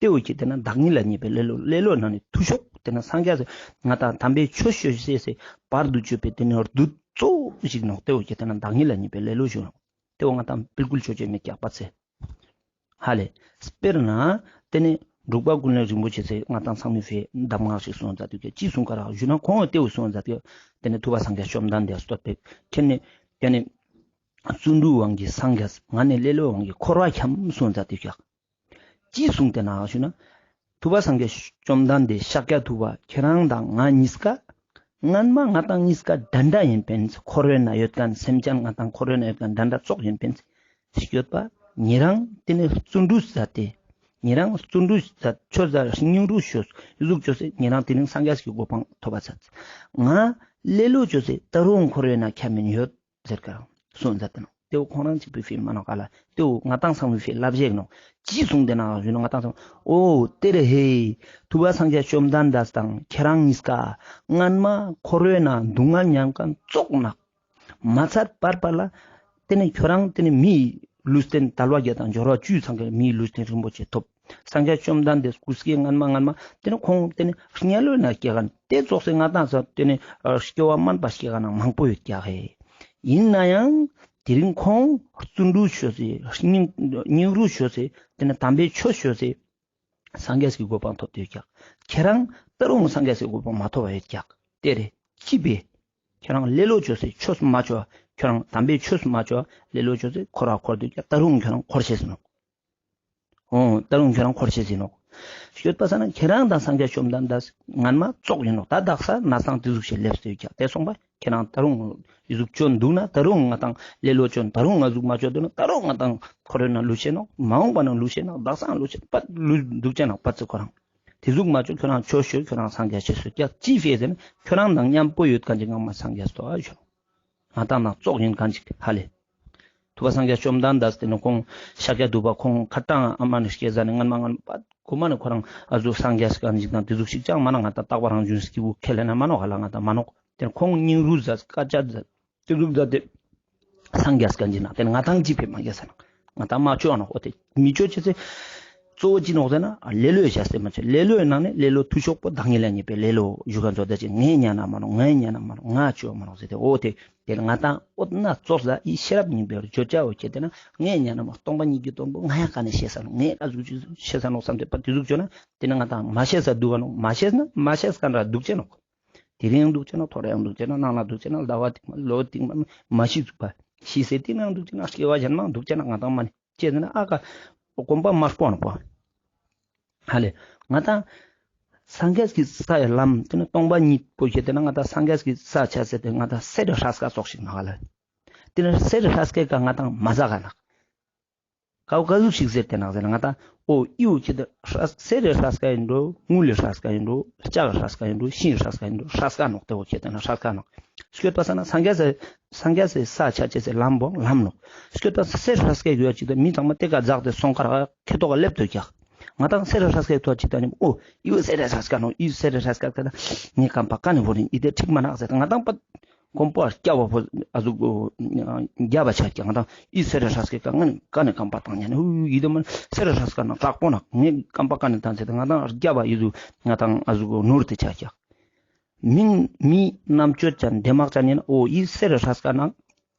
དེ་བོ་ཁྱེར་ཏེ་ན་བདག་ཉིད་ལ་མཉེས་པའི་ལེ་ལོ་ལེ་ལོ་ན་ནི་མཐུ་ཤོས་དེ་ན་སངས་རྒྱས་སི་ང་དང་དམ་པའི་ཆོས་ཤོད་ཟེར་སེ་བར་དུ་གཅོད་པའི་དེ་ནི་བདུད་གཙོ་བོ་ཞིག་ནོག། དེ་བོ་ཁྱེར་ཏེ་ན་བདག་ཉིད་ལ་མཉེས་པའི་ལེ་ལོ་ཞུ་ནོག། དེ་བོ་ང་དང་བིལ་ཀུལ་ཆོས་ཅན་མེད་ཀྱག་པ་ཚེ། ཧ་ལེ། དཔེར་ན། དེ་ནི་འབྲུག་པ་ཀུན་ལེགས་རིན་པོ་ཆེ་ཚེ་ང་དང་ཚང་མའི་ཕེ་གདམས་ངག་ཞིག་གསུངས་མཛད་དུས་ཀྱི་ཅི་གསུངས་ཀ་རག་ཞུ་ན་ཁོང་དེ་བོ་གསུངས་མཛད་དུས་དེ་ནི་ཐུབ་པ་སངས་རྒྱས་བཅོམ་ལྡན་འདས་བསྟོད་པའི་ཁྱེར་ནས་དེ་ནི། བརྩོན་འགྲུས་དབང་གིས་སངས་རྒྱས་ང་ནི་ལེ་ལོའི་དབང་གིས་འཁོར་བར་འཁྱམས་གསུངས་མཛད་དུས་ཀྱག། ཅི་གསུངས་ཏེ་ན་ཞུ་ན། ཐུབ་པ་སངས་རྒྱས་བཅོམ་ལྡན་འདས་ཤཱཀྱ་ཐུབ་པ་ཁྱེད་རང་དང་ང་གཉིས་ཀ། སྔན་མ་ང་དང་གཉིས་ཀ་འདྲ་འདྲ་ཡིན་པིན། འཁོར་བའི་ནང་ཡོད་མཁན་སེམས་ཅན་ང་དང་འཁོར་བའི་ནང་ཡོད་མཁན་འདྲ་འདྲ་ཙོགས་ཡིན་པིན། སྐྱོད་པ་ཉེ་རང་དེ་ནི་བརྩོན་འགྲུས་མཛད་དེ། ཉེ་རང་བརྩོན་འགྲུས་མཛད། ཆོས་མཛད། སྙིང་རུས་ཅོས། ཨི་ཟུག་ཅོས་སེ་ཉེ་རང་དེ་རིང་སངས་རྒྱས་ཀྱི་གོ་འཕང་ཐོབ་པ་མཛད། ང་ལེ་ལོ་ཅོས་སེ་ད་རུང་འཁོར་བའི་ནང་འཁྱམ་མིན་ཡོད་ཟེར་ཀ་རང་གསུངས་མཛད་དེ་ནོག། དེ་བོ་ཁོང་རང་གཅིག་པུའི་ཕི་མ་ནོག་ག་ལ། དེ་བོ་ང་དང་ཚང་མའི་ཕི་བསླབ་བྱ་ནོག། ཅི་གསུངས་དེ་ན་ཞུ་ན་ང་དང་ཚང་། འོ་དེ་རེ་ཧེ། ཐུབ་པ་སངས་རྒྱས་བཅོམ་ལྡན་འདས་དང་ཁྱེད་རང་གཉིས་ཀ་སྔན་མ་འཁོར་བའི་ནང་སྡུག་བསྔལ་མྱངས་མཁན་ཙོགས་ནོག། མ་ཚད་པར་པར་ལ་དེ་ནི་ཁྱོད་རང་དེ་ནི་མིའི་ལུས་རྟེན་དལ་བ་བརྒྱད་དང་འབྱོར་བ་བཅུའི་ཚང་གི་མིའི་ལུས་རྟེན་རིན་པོ་ཆེ་ཐོབ། སངས་རྒྱས་བཅོམ་ལྡན་འདས་སྐུ་སྐྱེ་སྔན་མ་སྔན་མ་དེ་ནི་ཁོང་དེ་ནི་དམྱལ་བའི་ནང་སྐྱེ་མཁན་དེ་ཙོགས་སེ་ང་དང་ཚོ་དེ་ནི་སྐྱེ་བ་དམན་པ་སྐྱེ་མཁན་མང་པོ་ཡོད་ཀྱག་ཧེ། ཡིན་ན་ཡང་དེ་རིང་ཁོང་བརྩོན་འགྲུས་ཅོས་སེ་སྙིང་སྙིང་རུས་ཅོས་སེ་དེ་ནི་དམ་པའི་ཆོས་ཅོས་སེ་སངས་རྒྱས་ཀྱི་གོ་འཕང་ཐོབ་སྟེ་ཡོད་ཀྱག། ཁྱེད་རང་ད་རུང་སངས་རྒྱས་ཀྱི་གོ་འཕང་མ་ཐོབ་པ་ཡོད་ཀྱག། དེ་རེ་ཅི་བས། ཁྱེད་རང་ལེ་ལོ་ཅོས་སེ་ཆོས་མ་ཅོ། ཁྱོད་རང་དམ་པའི་ཆོས་མ་ཅོ། ལེ་ལོ་ཅོས་སེ་འཁོར་བ་འཁོར་སྡོད་ཀྱག། ད་རུང་ཁྱོད་རང་འཁོར་ཤེས་ནོག། འོ་ད་རུང་ཁྱོད་རང་འཁོར་ཤེས་ཡིན་ནོག། སྐྱོད་པ་ས་ན་ཁྱེད་རང་དང་སངས་རྒྱས་བཅོམ་ལྡན་འདས་སྔན་མ་ཙོགས་ཡིན་ནོག། ད་དག་ས་ན་སང་དེ་ཟུག་ཞིག་སླེབས་སྟེ་ཡོད་ཀྱག། དེ་སོང་པ་ཁྱེད་རང་ད་རུང་ཨི་ཟུག་ཅོ་འདུག་ན། ད་རུང་ང་དང་ལེ་ལོ་ཅོ། ད་རུང་ང་ཟུག་མ་ཅོ་འདུག་ན། ད་རུང་ང་དང་འཁོར་བའི་ནང་ལུས་ཤེས་ནོག། མ་འོངས་པ་ནང་ལུས་ཤེས་ནོག། དག་ས་ལུས་ཤེས། པ་ལུས་འདུག་ཅེ་ནོག། པ་ཚེ་ཁོ་རང་དེ་ཟུག་མ་ཅོ། ཁྱོད་རང་ཆོས་ཤོད། ཁྱོད་རང་སངས་རྒྱས་ཤེས་སོ་ཀྱག། ཅི་ཕི་ཟེར་ན་ཁྱོད་རང་དང་མཉམ་པོ་ཡོད་མཁན་གྱི་ངང་མ་སངས་རྒྱས་སོ་ཨ་ཞོ། ང་དང་ནང་ཙོགས་ཡིན་མཁན་ཅིག་ཧ་ལེ། ཐུབ་པ་སངས་རྒྱས་བཅོམ་ལྡན་འདས་དེ་ནི་ཁོང་ཤཱཀྱ་ཐུབ་པ་ཁོང་ཁ་ཏང་ཨ་མ་ནི་སྐྱེ་ཟ་ནི་སྔན་མ་སྔན་པ་གོ་མ་ནི་ཁོ་རང་ཨ་ཟུག་སངས་རྒྱས་མཁན་ཅིག་དང་དེ་ཟུག་ཞིག་ཅང་མ་ན། ང་དང་རྟག་པ་རང་བྱུང་སྐྱེས་བུ་ཁས་ལེན་ན་མ་ནོག་ཧ་ལ། ང་དང་མ་ནོག། དེ་ནི་ཁོང་སྙིང་རུས་མཛད། དཀའ་སྤྱད་མཛད། དེ་ཟུག་མཛད་དེ་སངས་རྒྱས་མཁན་ཅིག་ན། དེ་ནི་ང་དང་ཅི་ཕི་མ་རྒྱས་ས་ན། ང་དང་མ་ཅོ་ནོག། འོ་དེ་མི་ཅོ་ཅེས་སེ་གཙོ་བོ་ཅི་ནོག་ཟེར་ན་ལེ་ལོའི་བྱ་སེ་མ་ཅོ། ལེ་ལོའི་ནང་ནས་ལེ་ལོ་ཐུ་ཤོག་པོ་བདག་ཉིད་ལ་ཉེས་པའི་ལེ་ལོ་ཞུ་མཁན་ཚོ་ད་ཅི་ངས་ཉན་ན་མ་ནོག། ངས་ཉན་ན་མ་ནོག། ང་ཅོ་མ་ནོག་ཟེར་ཏེ། འོ་དེ་དེ་ལ་ང་དང་འོ་ན་ཙོགས་ལ་ཨི་ཤེས་རབ་སྙིང་པོའི་བརྗོད་བྱ་འོ་ཁྱེད་དེ་ན་ངས་ཉན་ན་མ་སྟོང་པ་ཉིད་ཀྱི་དོན་པོ་ང་ཡང་ག་ནས་ཤེས་ས་ནོག། ངས་ཨ་ཟུག་ཅིག་ཤེས་ས་ནོག་བསམ་སྟེ་པ་དེ་ཟུག་ཅོ་ན་དེ་ནི་ང་དང་མ་ཤེས་ས་འདུག་ག་ནོག། མ་ཤེས་ན་མ་ཤེས་མཁན་ར་འདུག་ཅེ་ནོག། དེ་རིང་འདུག་ཅེ་ན། ཐོ་རེ་ཡང་འདུག་ཅེ་ན། གནངས་ལ་འདུག་ཅེ་ན། ཟླ་བ་རྟིང་མ། ལོ་རྟིང་མ། མ་ཤི་ཚུག་པ། ཤི་སེ་དེ་ནང་འདུག་ཅེ་ན། སྐྱེ་བ་གཞན་མ་འདུག་ཅེ་ན། ང་དང་མ་ནི་ཅེ་ཟེར་ན་ཨ་ཀ་གོམ་པ་མ་སྤོ་ནོག་པ། ཧ་ལེ། ང་དང་སངས་རྒྱས་ཀྱི་སའི་ལམ་དེ་ནི་སྟོང་པ་ཉིད་པོ་ཁྱེད་དེ་ན་ང་དང་སངས་རྒྱས་ཀྱི་ས་ཆ་ཟེར་ཏེ་ང་དང་སེ་རི་ཧྲ་སྐ་ཙོགས་ཤིག་ནོག་ཧ་ལེ། དེ་ནི་སེ་རི་ཧྲ་སྐའི་ཀ་ང་དང་མ་ཟ་ག་ནོག། ཀའོ་ཀ་ཟུག་ཞིག་ཟེར་ཏེ་ནོག་ཟེར་ན་ང་དང་འོ་ཨི་བོ་ཁྱེད་དེ་སེ་རི་ཧྲ་སྐ་ཡིན་འགྲོ། དངུལ་ལི་ཧྲ་སྐ་ཡིན་འགྲོ། ལྕགས་ལི་ཧྲ་སྐ་ཡིན་འགྲོ། ཤིང་ལི་ཧྲ་སྐ་ཡིན་འགྲོ། ཧྲ་སྐ་ནོག། དེ་བོ་ཁྱེད་དེ་ན་ཧྲ་སྐ་ནོག། སྐྱོད་པ་ས་ན་སངས་རྒྱས་སི་སངས་རྒྱས་སི་ས་ཆ་ཅེས་སི་ལམ་བོ་ལམ་ནོག། སྐྱོད་པ་སེ་རི་ཧྲ་སྐའི་གུ་ཡ་ཅིག་ཏུ་མི་ཚང་མ་དེ་ཀ་འཛག་སྟེ་སོང་ཁར་ཁེ་ཏོག་ག་སླེབས་ཏེ་ཡོད་ཀྱག། ང་དང་སེ་རི་ཧྲ་སྐའི་ཐོག་ཅིག་ཏུ་ནི་འོ་ཨི་བོ་སེ་རི་ཧྲ་སྐ་ནོག། ཨི་བོ་སེ་རི་ཧྲ་སྐ་ཀ་ད་ངའི་རྐང་པ་ཀ་ནས་བོར་ཡིན། ཨི་དེ་འགྲིག་མ་ནོག་ཟེར་ཏེ་ང་དང་པ་གོམ་པ་རྒྱབ་པ་ཕོ་ཨ་ཟུག་རྒྱབ་པ་ཆ་ཀྱག། ང་དང་ཨི་སེ་རི་ཧྲ་སྐའི་ཀ་ང་ནི་ཀ་ནས་རྐང་པ་བཏང་ཉན་ནི། ཧུ་ཡི་དེ་མ་སེ་རི་ཧྲ་སྐ་ནང་དྲག་པོ་ནོག། ངའི་རྐང་པ་ཀ་ནས་བཏང་ཟེར་ཏེ་ང་དང་རྒྱབ་པ་ཨི་ཟུག་ང་དང་ཨ་ཟུག་ནོར་ཏེ་ཆ་ཀྱག། མི་མི་རྣམ་དཔྱོད་ཅན་འདྲེ་དམག་ཅན་ཡིན་ན་འོ་ཨི་སེ་རི་ཧྲ་སྐ་ནང་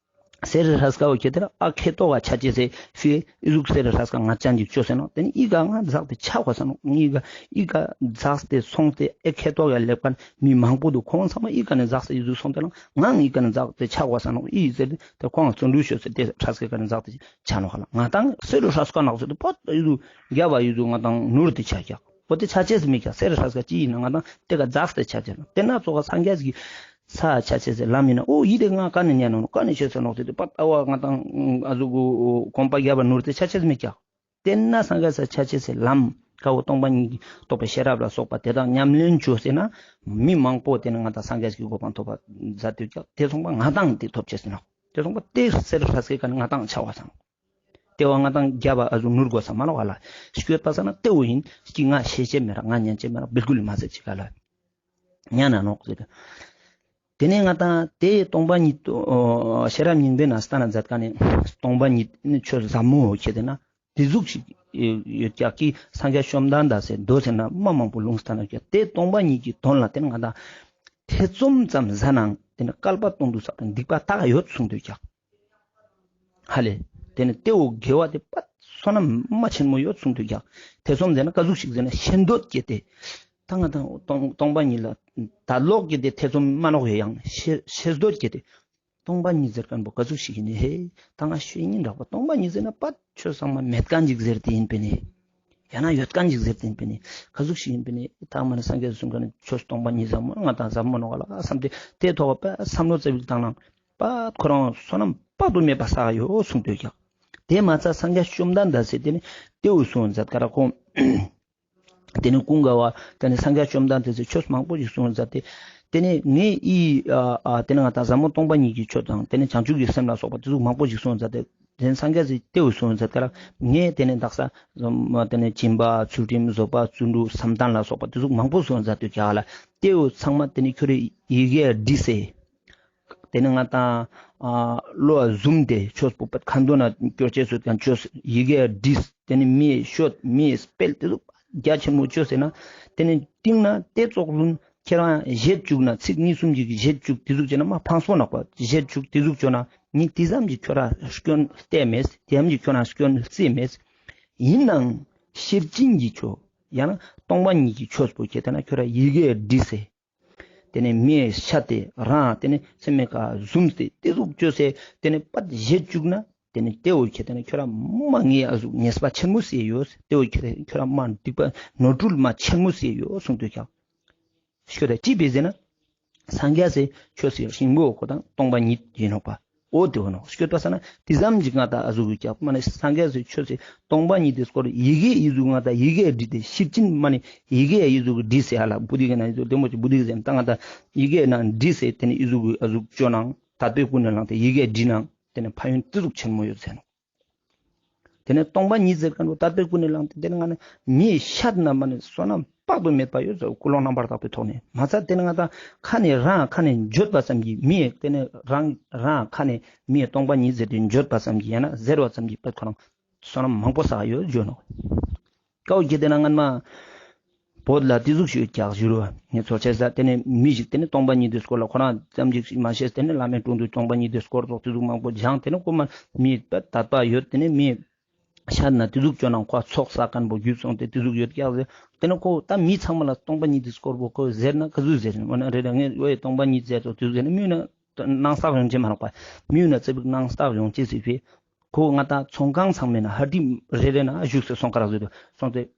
སེ་རི་ཧྲ་སྐ་བོ་ཁྱེད་དེ་ན་ཨ་ཁེ་ཏོག་ག་ཆ་ཅེས་སི་ཕི་ཨི་ཟུག་སེ་རི་ཧྲ་སྐ་ང་ཅན་ཅིག་ཅོས་ཟེར་ནོག། དེ་ནི་ཨི་ཀ་ང་འཛག་སྟེ་ཆ་གོས་ས་ནོག། ཨི་ཀ་ཨི་ཀ་འཛག་སྟེ་སོང་སྟེ་ཨེ་ཁེ་ཏོག་ག་སླེབས་མཁན་མི་མང་པོ་འདུག། ཁོང་ཚང་མ་ཨི་ཀ་ནས་འཛག་སྟེ་ཨི་ཟུག་སོང་སྟེ་ན་ང་ཨི་ཀ་ནས་འཛག་སྟེ་ཆ་གོས་ས་ནོག། ཨི་ཟེར་ཏེ་ཁོང་བརྩོན་འགྲུས་ཅོས་སེ་དེ་ཧྲ་སྐའི་ཀ་ནས་འཛག་སྟེ་ཆ་ནོག་ཧ་ལ། ང་དང་སེ་རི་ཧྲ་སྐ་ནང་ཟེར་ཏེ་ཕོད་ཨི་ཟུག་རྒྱབ་པ་ཨི་ཟུག་ང་དང་ནོར་ཏེ་ཆ་ཀྱག། འོ་དེ་ཆ་ཅེས་མི་ཀྱག། སེ་རི་ཧྲ་སྐ་ཅི་ཡིན་ན་ང་དང་དེ་ཀ་འཛག་སྟེ་ཆ་ཅེས་ན། དེ་ན་ཙོགས་ཀ་སངས་རྒྱས་ཀྱི་ས་ཆ་ཅེས་སི་ལམ་ཡིན་ན་འོ་ཡི་དེ་ང་ཀ་ནས་ཉན་ནོག། ཀ་ནས་ཤེས་ས་ནོག་ཟེར་ཏེ་པ་ལྟ་བ་ང་དང་ཨ་ཟུག་གོམ་པ་རྒྱབ་པ་ནོར་ཏེ་ཆ་ཅེས་མི་ཀྱག། དེ་ན་སངས་རྒྱས་ས་ཆ་ཅེས་སི་ལམ་ཀ་བོ་སྟོང་པ་ཉིད་ཀྱི་རྟོགས་པའི་ཤེས་རབ་ལ་སོགས་པ་དེ་དག་ཉམས་ལེན་ཅོས་ཟེར་ན་མི་མང་པོ་དེ་ནི་ང་དང་སངས་རྒྱས་ཀྱི་གོ་འཕང་ཐོབ་པ་མཛད་དེ་ཀྱག། དེ་སོང་པ་ང་དང་དེ་ཐོབ་ཅེས་ནོག། དེ་སོང་པ་དེ་སེ་རི་ཧྲ་སྐའི་ཀ་ནས་ང་དང་ཆ་གོས་ས་ནོག། དེ་བོ་ང་དང་རྒྱབ་པ་ཨ་ཟུག་ནོར་གོས་ས་མ་ནོག་ཧ་ལ། སྐྱོད་པ་ས་ན་དེ་བོ་ཡིན་ཅིག་ང་ཤེས་ཅེས་མེད་ར་ང་ཉན་ཅེས་མེད་ར་བིལ་ཀུལ་མ་ཟེར་ཅིག་ཧ་ལ། ཉན་ན་ནོག་ཟེར། དེ་ནས་ང་དང་དེ་སྟོང་པ་ཉིད་ཤེས་རབ་སྙིང་པོའི་ནང་སྟན་ན་མཛད་མཁན་ནི་སྟོང་པ་ཉིད་ནི་ཆོས་ཟབ་མོ་ཁྱེད་དེ་ན་དེ་ཟུག་ཞིག་ཡོད་ཀྱག་གི་སངས་རྒྱས་བཅོམ་ལྡན་འདས་སི་མདོ་ཟེར་ན་མ་མང་པོ་ལུང་སྟན་ན་ཀྱག། དེ་སྟོང་པ་ཉིད་ཀྱི་དོན་ལ་དེ་ནི་ང་དང་ཐེ་ཚོམ་ཙམ་ཟ་ནའང་དེ་ནི་བསྐལ་པ་སྟོང་དུ་བསགས་པའི་སྡིག་པ་དག་ཡོད་གསུངས་དུག་ཀྱག། ཧ་ལེ། དེ་ནི་དེ་བོ་དགེ་བ་དེ་པད་བསོད་ནམས་མ་ཆེན་མོ་ཡོད་གསུངས་དུག་ཀྱག། ཐེ་ཚོམ་ཟེར་ན་ཀ་ཟུག་ཞིག་ཟེར་ན་ཤེས་འདོད་སྐྱེས་ཏེ། ད་ང་དང་སྟོང་སྟོང་པ་ཉིད་ལ་ད་ལོག་སྐྱེས་ཏེ་ཐེ་ཚོམ་མ་ནོག་ཡོད་ཡང་ཤེས་ཤེས་འདོད་སྐྱེས་ཏེ། སྟོང་པ་ཉིད་ཟེར་མཁན་པོ་ཀ་ཟུག་ཞིག་ཡིན་ནི་ཧེ། ད་ང་ཤེས་ཉིན་རག་པ་སྟོང་པ་ཉིད་ཟེར་ན་པད་ཆོས་ཚང་མ་མེད་མཁན་ཅིག་ཟེར་ཏེ་ཡིན་པས་ནི། ཡང་ན་ཡོད་མཁན་ཞིག་ཟེར་ཏེ་ཨིན་པས་ནི། ག་ཟུག་ཞིག་ཨིན་པས་ནི། ད་མ་ནི་སངས་རྒྱས་སུ་གསུངས་མཁན་ནི་ཆོས་སྟོང་པ་ཉིད་ཟབ་མོ་ང་དང་ཟབ་མོ་ནོག་ག་ལ་བསམ་སྟེ་དེའི་ཐོག་པ་བསམ་བློ་རྩ་བའི་བཏང་ན་པད་ཁོ་རང་བསོད་ནམས་དཔག་ཏུ་མེད་པ་བསགས་ཡོད་གསུངས་ཏེ་ཡོད་ཀྱག། དེ་མ་ཚད་སངས་རྒྱས་བཅོམ་ལྡན་འདས་སི་དེ་ནི་དེའུ་གསུངས་མཛད་ཀ་ར་ཁོང་དེ་ནི་ཀུན་དགའ་བོ་དེ་ནི་སངས་རྒྱས་བཅོམ་ལྡན་འདས་སི་ཆོས་མང་པོ་ཞིག་གསུངས་མཛད་དེ། དེ་ནི་ངའི་ཨི་ཨ་ཨ་དེ་ནི་ང་དང་ཟབ་མོ་སྟོང་པ་ཉིད་ཀྱི་ཆོས་དང་དེ་ནི་བྱང་ཆུབ་ཀྱི་སེམས་ལ་སོགས་པ་དེ་ཚོ་མང་པོ་ཞིག་གསུངས་མཛད་དེ། དེ་ནི་སངས་རྒྱས་སི་དེའུ་གསུངས་མཛད་ཀ་ར་ངས་དེ་ནི་དག་ས་དེ་ནི་སྦྱིན་པ་ཚུལ་ཁྲིམས་བཟོད་པ་བརྩོན་འགྲུས་བསམ་གཏན་ལ་སོགས་པ་དེ་ཚོ་མང་པོ་གསུངས་མཛད་དེ་ཀྱག་ལ། དེའུ་ཚང་མ་དེ་ནི་ཁྱོད་རའི་ཡི་གེ་བྲིས་སེ། དེ་ནི་ང་དང་ཨ་བློ་བཟུམ་དེ་ཆོས་པོ་པད་ཁ་འདོན་ན་སྐྱོར་ཅེས་སུ་ཀྱང་ཆོས་ཡི་གེ་བྲིས། དེ་ནི་མིའི་ཤོད་མིའི་སྤེལ་དེ་ཚོ་རྒྱ་ཆེན་མོ་བཅོས་ཟེར་ན། དེ་ནི་སྟིང་ན་དེ་ཙོགས་ལུན་ཁྱེད་རང་བཞེད་བཅུག་ན་ཚིག་གཉིས་གསུམ་ཅིག་བཞེད་བཅུག་དེ་ཟུག་བྱས་ན་མ་ཕངས་པོ་ནོག་པ། བཞེད་བཅུག་དེ་ཟུག་བཅོས་ན་ནི་དེ་ཙམ་གྱི་ཁྱོད་རང་སྐྱོན་བལྟས་མེད། དེ་ཙམ་གྱི་ཁྱོད་རང་སྐྱོན་བརྩིས་མེད། ཡིན་ནའང་ཤེར་ཕྱིན་གྱི་ཆོས་ཡང་ན་སྟོང་པ་ཉིད་ཀྱི་ཆོས་པོ་ཁྱེད་དེ་ན་ཁྱོད་རང་ཡི་གེ་བྲིས་སེ། དེ་ནས་མིའི་ཤ་དེ་རང་དེ་ནས་སེམས་མེད་ཀ་བཟུམ་སྟེ་དེ་ཟུག་བཅོས་སེ་དེ་ནས་པད་བཞེད་བཅུག་ན། དེ་ནས་དེའུ་ཁྱེད་དེ་ན་ཁྱོད་རང་མ་ངའི་ཨ་ཟུག་ཉེས་པ་ཆེན་མོ་སེ་ཡོད། དེའུ་ཁྱེད་དེ་ཁྱོད་རང་མ་སྡིག་པ་ནོར་འཁྲུལ་མ་ཆེན་མོ་སེ་ཡོད་གསུངས་དུས་ཀྱང་། ཤོད་དེ་ཅི་བེ་ཟེར་ན། སངས་རྒྱས་སི་ཆོས་སི་ཧྲིང་པོ་ཁོ་དང་སྟོང་པ་ཉིད་ཡིན་ནོག་པ། འོ་དེ་བོ་ནོག། ཤོད་པ་ས་ན་དེ་ཙམ་ཞིག་ང་དང་ཨ་ཟུག་གི་ཀྱག་མ་ནི་སངས་རྒྱས་སི་ཆོས་སི་སྟོང་པ་ཉིད་དེ་སྐོར་ཡི་གེ་ཡི་ཟུག་ང་དང་ཡི་གེ་བྲིས་ཏེ་ཤེར་ཕྱིན་མ་ནི་ཡི་གེ་ཡི་ཟུག་བྲིས་སེ་ཧ་ལ་བུ་དི་གི་ན་ཡི་ཟུག་དེ་མོ་ཅིག་བུ་དི་གི་ཟེར་ད་ང་དང་ཡི་གེ་ན་བྲིས་སེ་དེ་ནི་ཡི་ཟུག་ཨ་ཟུག་བཅོ་ནང་དད་པའི་ཀུན་ནས་བསླངས་ཏེ་ཡི་གེ་བྲིས་ནང་དེ་ནི་ཕན་ཡོན་དེ་ཟུག་ཆེན་མོ་ཡོད་ཟེར་ནོག། དེ་ནས་སྟོང་པ་ཉིད་ཟེར་མཁན་པོ་དད་པའི་ཀུན་ནས་བསླངས་ཏེ་དེ་ནས་ང་ནི་མིའི་ཤ་ན་མ་ནི་བསོད་ནམས་དཔག་ཏུ་མེད་པ་ཡོད་ཟེར། ཀུན་སློང་རྣམ་པར་དག་པའི་ཐོག་ནས་མ་ཚད་དེ་ནས་ང་དང་ཁ་ནས་རང་ཁ་ནས་བརྗོད་པ་ཙམ་གྱིས་མིའི་དེ་ནས་རང་རང་ཁ་ནས་མིའི་སྟོང་པ་ཉིད་ཟེར་ཏེ་བརྗོད་པ་ཙམ་གྱིས་ཡང་ན་ཟེར་བ་ཙམ་གྱིས་པད་ཁོ་རང་བསོད་ནམས་མང་པོ་བསགས་ཡོད་བརྗོད་ནོག། ཀའོ་ཁྱེད་དེ་ན་ངན་མ། བོད་ལ་དེ་ཟུག་ཞུ་ཀྱག་ཞུ་རུ་ངས་ཚོར་ཆེ་ས་དེ་ནས་མི་ཞིག་དེ་ནས་སྟོང་པ་ཉིད་དེ་སྐོར་ལ་ཁོ་རང་ཙམ་ཅིག་མ་ཤེས། དེ་ནས་བླ་མའི་དྲུང་དུ་སྟོང་པ་ཉིད་དེ་སྐོར་ཚོགས་དེ་ཟུག་མང་པོ་སྦྱངས། དེ་ནས་ཁོ་མ་མི་དད་པ་ཡོད། དེ་ནས་མི་ཤ་ན་དེ་ཟུག་བཅོ་ནང་ཁོ་ཚོགས་བསགས་མཁན་པོ་རྒྱུད་སོང་སྟེ་དེ་ཟུག་ཡོད་ཀྱག་ཟེར། དེ་ནས་ཁོ་ད་མི་ཚང་མ་ལ་སྟོང་པ་ཉིད་དེ་སྐོར་པོ་ཁོ་ཟེར་ན་ག་ཟུག་ཟེར་ན་འོ་ན་རེ་རེ་ངས་འོ་ཡ་སྟོང་པ་ཉིད་ཟེར་ཏོ་དེ་ཟུག་ཟེར་ན་མི་ཡོད་ན་སྣང་བརྟགས་ཡོང་ཅེས་མ་རག་པ། མི་ཡོད་ན་རྩ་བིག་སྣང་བརྟགས་ཡོང་ཅེས་ཟེར་བས། ཁོ་ང་དང་ཚོང་ཁང་ཚང་མའི་ན་ཧ་ཏི་རེ་རེ་ན་བཞུགས་སེ་སོང་ཀ་རག་ཟེར་དུ་སོང་སྟེ།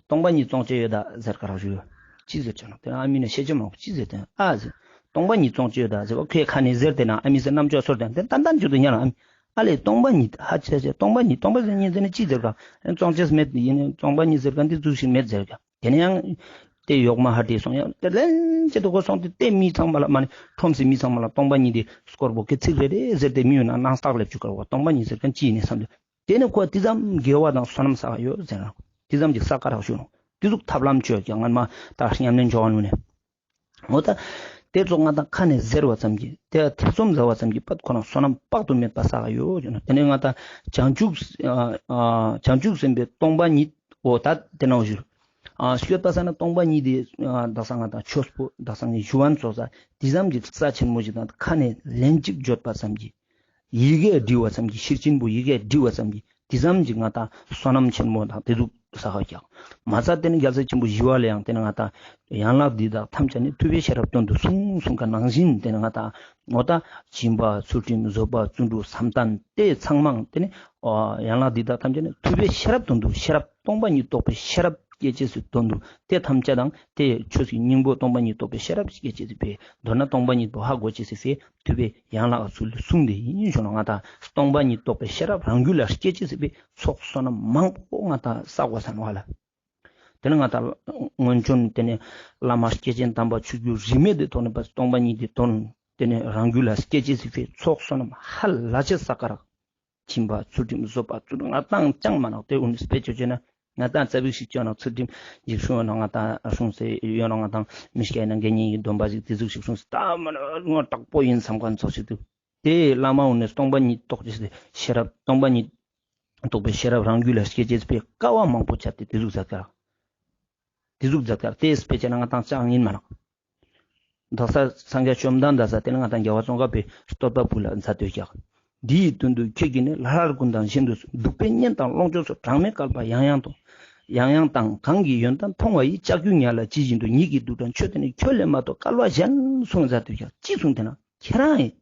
སྟོང་པ་ཉིད་བཙོང་ཅེས་ཡོད་ད་ཟེར་ཀ་རག་ཞུ། ཅི་ཟེར་ཅེ་ན་དེ་ན་ཨ་མི་ན་ཤེས་ཅེ་མང་པོ་ཅི་ཟེར་དེ་ཨ་ཟེར། སྟོང་པ་ཉིད་བཙོང་ཅེས་ཡོད་ད་ཟེར་བ་ཁོའི་ཁ་ནས་ཟེར་དེ་ན་ཨ་མི་ཟེར་རྣམ་ཅོ་སོར་དེ་ཏན་ཏན་ཅོ་དུ་ཉལ་ཨ་མི། ཨ་ལས་སྟོང་པ་ཉིད་ཧ་ཅེ་ཅེ་སྟོང་པ་ཉིད་སྟོང་པ་ཉིད་ཟེར་ན་ཅི་ཟེར་ག། བཙོང་ཅེས་མེད་ཡིན་སྟོང་པ་ཉིད་ཟེར་ག་འདི་ཙུག་ཞིག་མེད་ཟེར་ག། དེ་ནས་ཡང་དེ་ཡོག་མ་ཧ་ཏི་སོང་ཡང་དེ་ལན་ཅེ་དུ་ཁོ་སོང་སྟེ་དེ་མི་ཚང་མ་ལ་མ་ནི་ཁྲོམ་སེ་མི་ཚང་མ་ལ་སྟོང་པ་ཉིད་དེ་སྐོར་པོ་སྐད་ཚིག་རེ་རེ་ཟེར་ཏེ་མི་ཡོད་ན་སྣང་བརྟགས་ལེབ་བཅུག་ག་བ་སྟོང་པ་ཉིད་ཟེར་མཁན་ཅི་ཡིན་ནས་བསམ་དུས་དེ་ནི་ཁོ་དེ་ཙམ་དགེ་བ་དང་བསོད་ནམས་བསགས་ཡོད་ཟེར་ན་དེ་ཙམ་ཅིག་བསགས་ཀ་རག་ཞུ་ནོ། དེ་ཟུག་ཐབས་ལམ་བཅོས་ཀྱང་ངན་མ་ད་ཉམས་ལེན་བྱོ་བ་ནུ་ནས་འོ་ད་དེ་ཚོ་ང་དང་ཁ་ནས་ཟེར་བ་ཙམ་གྱིས་དེ་ཐེ་ཚོམ་ཟ་བ་ཙམ་གྱིས་པད་ཁོ་རང་བསོད་ནམས་དཔག་ཏུ་མེད་པ་བསགས་ཡོད་ཟེར་ན། དེ་ནས་ང་དང་བྱང་ཆུབ་ཨ་ཨ་བྱང་ཆུབ་སེམས་དཔའི་སྟོང་པ་ཉིད་འོ་ད་དེ་ནང་བཞུགས། ཨ་སྐྱོད་པ་ས་ན་སྟོང་པ་ཉིད་དེ་ཨ་དག་ས་ང་དང་ཆོས་པོ་དག་ས་ངས་ཞུ་བ་ཚོགས་ས་དེ་ཙམ་གྱི་རྩ་ཆེན་མོ་ཞིག་དང་ཁ་ནས་ལན་གཅིག་བརྗོད་པ་ཙམ་གྱིས་ཡི་གེ་བྲི་བ་ཙམ་གྱིས་ཤེར་ཕྱིན་པོ་ཡི་གེ་བྲི་བ་ཙམ་གྱིས་དེ་ཙམ་གྱི་ང་དང་བསོད་ནམས་ཆེན་མོ་དང་དེ་ཟུག་བསགས་ཀྱང་མ་ཚད་དེ་ནི་རྒྱལ་སྲས་ཆེན་པོ་ཞི་བ་ལྷས་ཡང་དེ་ནི་ང་དང་ཡན་ལག་འདི་དག་ཐམས་ཅད་ནི་ཐུབ་པས་ཤེས་རབ་དོན་དུ་གསུངས་གསུངས་ཀ་ནང་བཞིན་དེ་ནི་ང་དང་ངོ་ད་སྦྱིན་པ་ཚུལ་ཁྲིམས་བཟོད་པ་བརྩོན་འགྲུས་བསམ་གཏན་དེ་ཚང་མ་དེ་ནི་ཡན་ལག་འདི་དག་ཐམས་ཅད་ནི་ཐུབ་པས་ཤེས་རབ་དོན་དུ་ཤེས་རབ་སྟོང་པ་ཉིད་རྟོགས་པའི་ཤེས་རབ་སྐྱེ་ཅེས་སི་དོན་དུ་དེ་ཐམས་ཅད་དང་དེ་ཆོས་ཀྱི་སྙིང་པོ་སྟོང་པ་ཉིད་རྟོགས་པའི་ཤེས་རབ་སྐྱེ་ཅེས་སི་ཕི་མདོར་ན་སྟོང་པ་ཉིད་པོ་ཧ་གོ་ཅེས་སི་ཕི་ཐུབ་པའི་ཡན་ལག་ཚུལ་གསུངས་ཏེ་ཡིན་ཞུ་ན་ང་དང་སྟོང་པ་ཉིད་རྟོགས་པའི་ཤེས་རབ་རང་རྒྱུད་ལ་སྐྱེ་ཅེས་སི་ཕི་ཚོགས་བསོད་ནམས་མང་པོ་ང་དང་བསགས་དགོས་ས་ནོག་ལ། དེ་ནི་ང་དང་སྔོན་བྱོན་དེ་ནི་བླ་མ་སྐྱེས་ཆེན་དམ་པ་ཆོས་བརྒྱུད་རིས་མེད་དེ་ཐོག་ནས་པ་སྟོང་པ་ཉིད་དེ་དོན་དེ་ནི་རང་རྒྱུད་ལ་སྐྱེ་ཅེས་སི་ཕི་ཚོགས་བསོད་ནམས་ཧ་ལ་ཅེ་བསགས་ཀ་རག། སྦྱིན་པ་ཚུལ་ཁྲིམས་བཟོད་པ་ཚུལ་ང་དང་ཅང་མ་ནོག་དེ་འུན་སྤེ་ཆོ་ཆེ་ན་ང་དང་རྩ་བིག་ཞིག་ཆོ་ན་ཚུལ་ཁྲིམས་ཡིག་སྲུང་ཡོད་ན་ང་དང་སྲུང་སེ་ཡོད་ན་ང་དང་མི་སྐྱ་ཡིན་ན་དགེ་བསྙེན་གྱི་སྡོམ་པ་ཞིག་དེ་ཟུག་ཞིག་སྲུང་སེ་ད་མ་ནོག་ང་དྲག་པོ་ཡིན་བསམ་མཁན་ཚོགས་ཤིག་འདུག། དེ་བླ་མ་འུན་ནས་སྟོང་པ་ཉིད་རྟོགས་ཅེས་སི་ཤེས་རབ་སྟོང་པ་ཉིད་རྟོགས་པའི་ཤེས་རབ་རང་རྒྱུད་ལ་སྐྱེ་ཅེས་སི་ཕི་དཀའ་བ་མང་པོ་སྤྱད་དེ་དེ་ཟུག་མཛད་ཀ་རག། དེ་ཟུག་མཛད་ཀ་རག་དེ་སྤེ་ཆ་ན་ང་དང་ཅང་ཡིན་མ་ནོག། དག་ས་སངས་རྒྱས་བཅོམ་ལྡན་འདས་ས་དེ་ནི་ང་དང་རྒྱལ་བ་ཙོང་ཁ་པའི་བསྟོད་པ་པོ་ལ་མཛད་དོ་ཀྱག། འདི་ཡི་དོན་དུ་ཁྱེད་ཀྱིས་ནི་ལྷ་ལྷ་ཀུན་དང་གཞན་དུ་གདུག་པའི་གཉེན་དང་ལོངས་སྤྱོད་སོགས་གྲངས་མེད་བསྐལ་པ་ཡང་ཡང་དང་། ཡང་ཡང་དང་གང་གིས་ཡོན་ཏན་མཐོང་བ་ཡི་ལྕགས་ཀྱུ་ཉ་ལ་ཇི་བཞིན་དུ་ཉིད་ཀྱི་རྡུལ་ཕྲན་མཆོད་དེ་ནི་ཁྱོད་ལས་མ་གཏོགས་སྐལ་བ་གཞན་གསུངས་མཛད་དོ་ཀྱག། ཅི་གསུངས་དེ་ན་ཁྱེད་རང་ཡིན།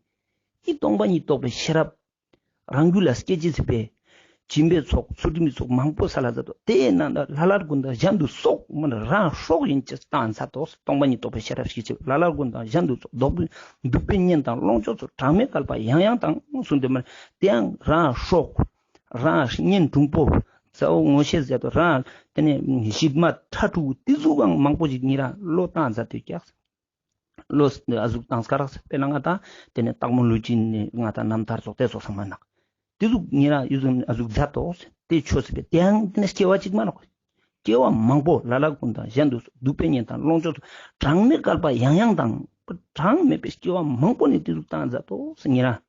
ཨི་སྟོང་པ་ཉིད་རྟོགས་པའི་ཤེས་རབ་རང་རྒྱུད་ལ་སྐྱེ་ཅེས་སི་ཕི། སྦྱིན་པའི་ཚོགས་ཚུལ་ཁྲིམས་ཀྱི་ཚོགས་མང་པོ་སལ་ལ་མཛད་དོ། དེའི་ནང་ན་ལྷ་ལྷ་ཀུན་དང་གཞན་དུ་སོགས་མ་ན་རང་སྲོག་ཡིན་ཅེས་བཏང་མཛད་དོ། སྟོང་པ་ཉིད་རྟོགས་པའི་ཤེས་རབ་སྐྱེ་ཅེས་ལྷ་ལྷ་ཀུན་དང་གཞན་དུ་སོགས་སྡུག་སྡུག་པའི་གཉེན་དང་ལོངས་སྤྱོད་ཚོགས་གྲངས་མེད་བསྐལ་པ་ཡང་ཡང་དང་གསུངས་ཏེ་མ་ན་དེ་ཡང་རང་སྲོག་རང་གཉེན་དྲུང་པོ་ཚ་བོ་ངོ་ཤེས་མཛད་དོ། རང་དེ་ནས་ཞིབ་མ་ཁྲ་ཕྲུག་དེ་ཟུག་གང་མང་པོ་ཞིག་ཉེ་རང་བློ་བཏང་མཛད་དོ་ཀྱག། བློ་ཨ་ཟུག་བཏང་སྐ་རག་དཔེར་ན་ང་དང་དེ་ནས་སྟག་མོ་ལུས་ཅིན་ནི་ང་དང་རྣམ་ཐར་ཚོགས་དེ་ཚོགས་སམ་མ་ནག། དེ་ཟུག་ཉེ་རང་ཡུལ་ཟུག་ཨ་ཟུག་མཛད་དོ། དེ་ཆོས་སི་པའི་དེ་ཡང་དེ་ནས་སྐྱེ་བ་གཅིག་མ་ནོག། སྐྱེ་བ་མང་པོ་ལྷ་ལྷ་ཀུན་དང་གཞན་དུ་སོགས་སྡུག་པའི་གཉེན་དང་ལོངས་སྤྱོད་ཚོགས་གྲངས་མེད་བསྐལ་པ་ཡང་ཡང་དང་། གྲངས་མེད་པའི་སྐྱེ་བ་མང་པོ་ནས་དེ་ཟུག་བཏང་མཛད་དོ་ཉེ་རང་།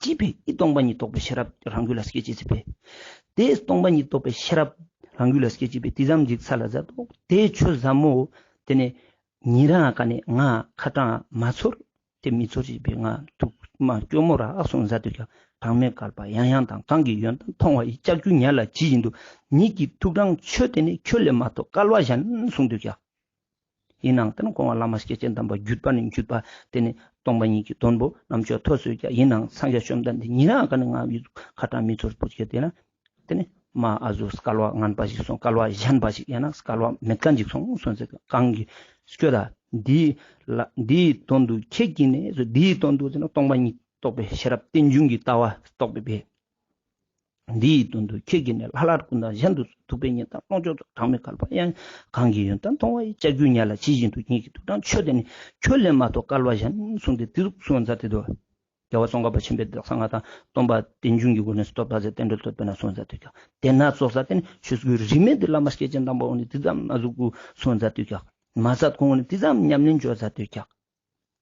ཅི་ཕི་ཨི་སྟོང་པ་ཉིད་རྟོགས་པའི་ཤེས་རབ་རང་རྒྱུད་ལ་སྐྱེ་ཅེས་ཟེར་པས། དེ་སྟོང་པ་ཉིད་རྟོགས་པའི་ཤེས་རབ་རང་རྒྱུད་ལ་སྐྱེ་ཅེས་པས་དེ་ཙམ་ཞིག་ཚ་ལ་མཛད་དོ། དེ་ཆོས་ཟབ་མོ་དེ་ནས་ཉེ་རང་ཀ་ནས་ང་ཁ་གྲངས་མ་ཚོར། དེ་མི་ཚོར་ཅེས་པས་ང་ཐུགས་མ་སྐྱོ་མོ་ར་ཨག་སོང་མཛད་དོ་ཀྱག། གྲངས་མེད་བསྐལ་པ་ཡང་ཡང་དང་། གང་གིས་ཡོན་ཏན་མཐོང་བ་ཡི། ལྕགས་ཀྱུ་ཉ་ལ་ཇི་བཞིན་དུ། ཉིད་ཀྱི་ཐུགས་དྲང་ཆོས་དེ་ནི། ཁྱོད་ལས་མ་གཏོགས་སྐལ་བ་གཞན་གསུངས་དོ་ཀྱག། ཡིན་ནའང་དེ་ནི་ཁོང་བླ་མ་སྐྱེས་ཆེན་དམ་པ་བརྒྱུད་པ་ནས་བརྒྱུད་པ་དེ་ནི་སྟོང་པ་ཉིད་ཀྱི་དོན་པོ་རྣམ་དཔྱོད་ཐོས་སོ་ཀྱག། ཡིན་ནའང་སངས་རྒྱས་བཅོམ་ལྡན་འདས་ཉེ་རང་ཀ་ནས་ང་ཡུལ་ཁ་གྲངས་མི་ཚོར་པོ་ཅིག་དེ་ན་དེ་ནི་མ་ཨ་ཟུག་སྐལ་བ་ངན་པ་ཞིག་སོང་། སྐལ་བ་གཞན་པ་ཞིག་ཡང་ན་སྐལ་བ་མེད་མཁན་ཞིག་སོང་སོང་ཟེར། གང་གིས་སྐྱོ་ད་འདིའི་ལ་འདིའི་དོན་དུ་ཁྱེད་ཀྱིས་ནི་འདིའི་དོན་དུ་ཟེར་ན་སྟོང་པ་ཉིད་རྟོགས་པའི་ཤེས་རབ་རྟེན་འབྱུང་གི་ལྟ་བ་རྟོགས་པའི་འདིའི་དོན་དུ་ཁྱེད་ཀྱིས་ནི་ལྷ་ལྷ་ཀུན་དང་གཞན་དུ་སོགས་སྡུག་པའི་གཉེན་དང་ལོངས་སྤྱོད་ཚོགས་གྲངས་མེད་བསྐལ་པ་ཡང་། གང་གིས་ཡོན་ཏན་མཐོང་བ་ཡི། ལྕགས་ཀྱུ་ཉ་ལ་ཇི་བཞིན་དུ། ཉིད་ཀྱི་ཐུགས་དྲང་ཆོས་དེ་ནི། ཁྱོད་ལས་མ་གཏོགས་སྐལ་བ་གཞན་གསུངས་ཏེ་དེ་ཟུག་གསུངས་མཛད་དེ་འདུག། རྒྱལ་བ་ཙོང་ཁ་པ་ཆེན་པོས་དག་ས་ང་དང་སྟོན་པ་རྟེན་འབྱུང་གི་སྒོ་ནས་སྟོབས་དག་ཟེར་རྟེན་འབྲེལ་བསྟོད་པའི་ནང་གསུངས་མཛད་དེ་ཀྱང་དེ་ན་ཙོགས་ས་དེ་ནི་ཆོས་སྐུའི་རིས་མེད་དེ་བླ་མ་སྐྱེས་ཆེན་དམ་པ་འོ་ནི་དེ་ཙམ་ཨ་ཟུག་གུ་གསུངས་མཛད་དེ་ཀྱང་མ་ཟད་ཁོང་ནི་དེ་ཙམ་ཉམས་ལེན་བཅོས་མཛད་དེ་ཀྱང་།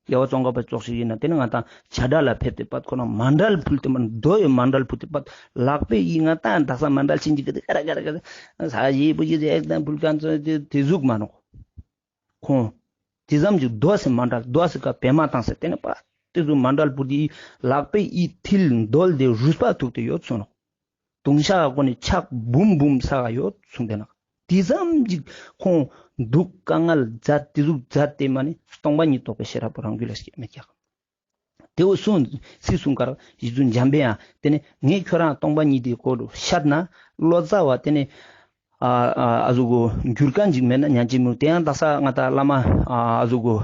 རྒྱལ་བ་ཙོང་ཁ་པ་ཙོགས་ཤིག་ཡིན་ན་དེ་ནི་ང་དང་བྱ་བྲལ་ལ་ཕེབས་ཏེ་པད་ཁོ་རང་མཎྜལ་ཕུལ་ཏེ་མ་རྡོ་ཡི་མཎྜལ་ཕུལ་ཏེ་པད་ལག་པའི་ཡི་ང་དང་དག་ས་མཎྜལ་ཕྱིན་ཅིག་གི་དེ་ཀ་ར་ཀ་ར་ཀ་ར་ས་ཡི་བུ་ཡི་དེ་ཨེག་དང་ཕུལ་མཁན་ཚོ་དེ་དེ་ཟུག་མ་ནོག། ཁོང་དེ་ཙམ་ཅིག་རྡོ་སི་མཎྜལ་རྡོ་སི་ཀ་བེ་མ་བཏང་སེ་དེ་ནི་པ་དེ་ཟུག་མཎྜལ་ཕུལ་ཏེ་ལག་པའི་ཡི་མཐིལ་རྡོལ་དེ་རུས་པ་ཐུག་སྟེ་ཡོད་སོང་ནོག། དུང་ཤ་གོ་ནི་ཆག་བུམ་བུམ་ས་ག་ཡོད་གསུངས་ཏེ་ན། དེ་ཙམ་ཅིག་ཁོང་སྡུག་དཀའ་ངལ་མཛད་དེ་ཟུག་མཛད་དེ་མ་ནི་སྟོང་པ་ཉིད་རྟོགས་པའི་ཤེས་རབ་རང་རྒྱུད་ལ་སྐྱེས་མེད་ཀྱག། དེ་འོ་གསུངས་སི་གསུངས་ཀར་རྗེ་བཙུན་འཇམ་པའི་དབྱངས་དེ་ནི་ངས་ཁྱོད་རང་སྟོང་པ་ཉིད་དེ་སྐོར་ལ་བཤད་ན་ལོ་ཙཱ་བ་དེ་ནི་ཨ་ཨ་ཨ་ཟུག་གོ་འགྱུར་མཁན་ཅིག་མེད་ན་ཉན་ཅི་མོ། དེ་ཡང་དག་ས་ང་དང་བླ་མ་ཨ་ཨ་ཟུག་གོ་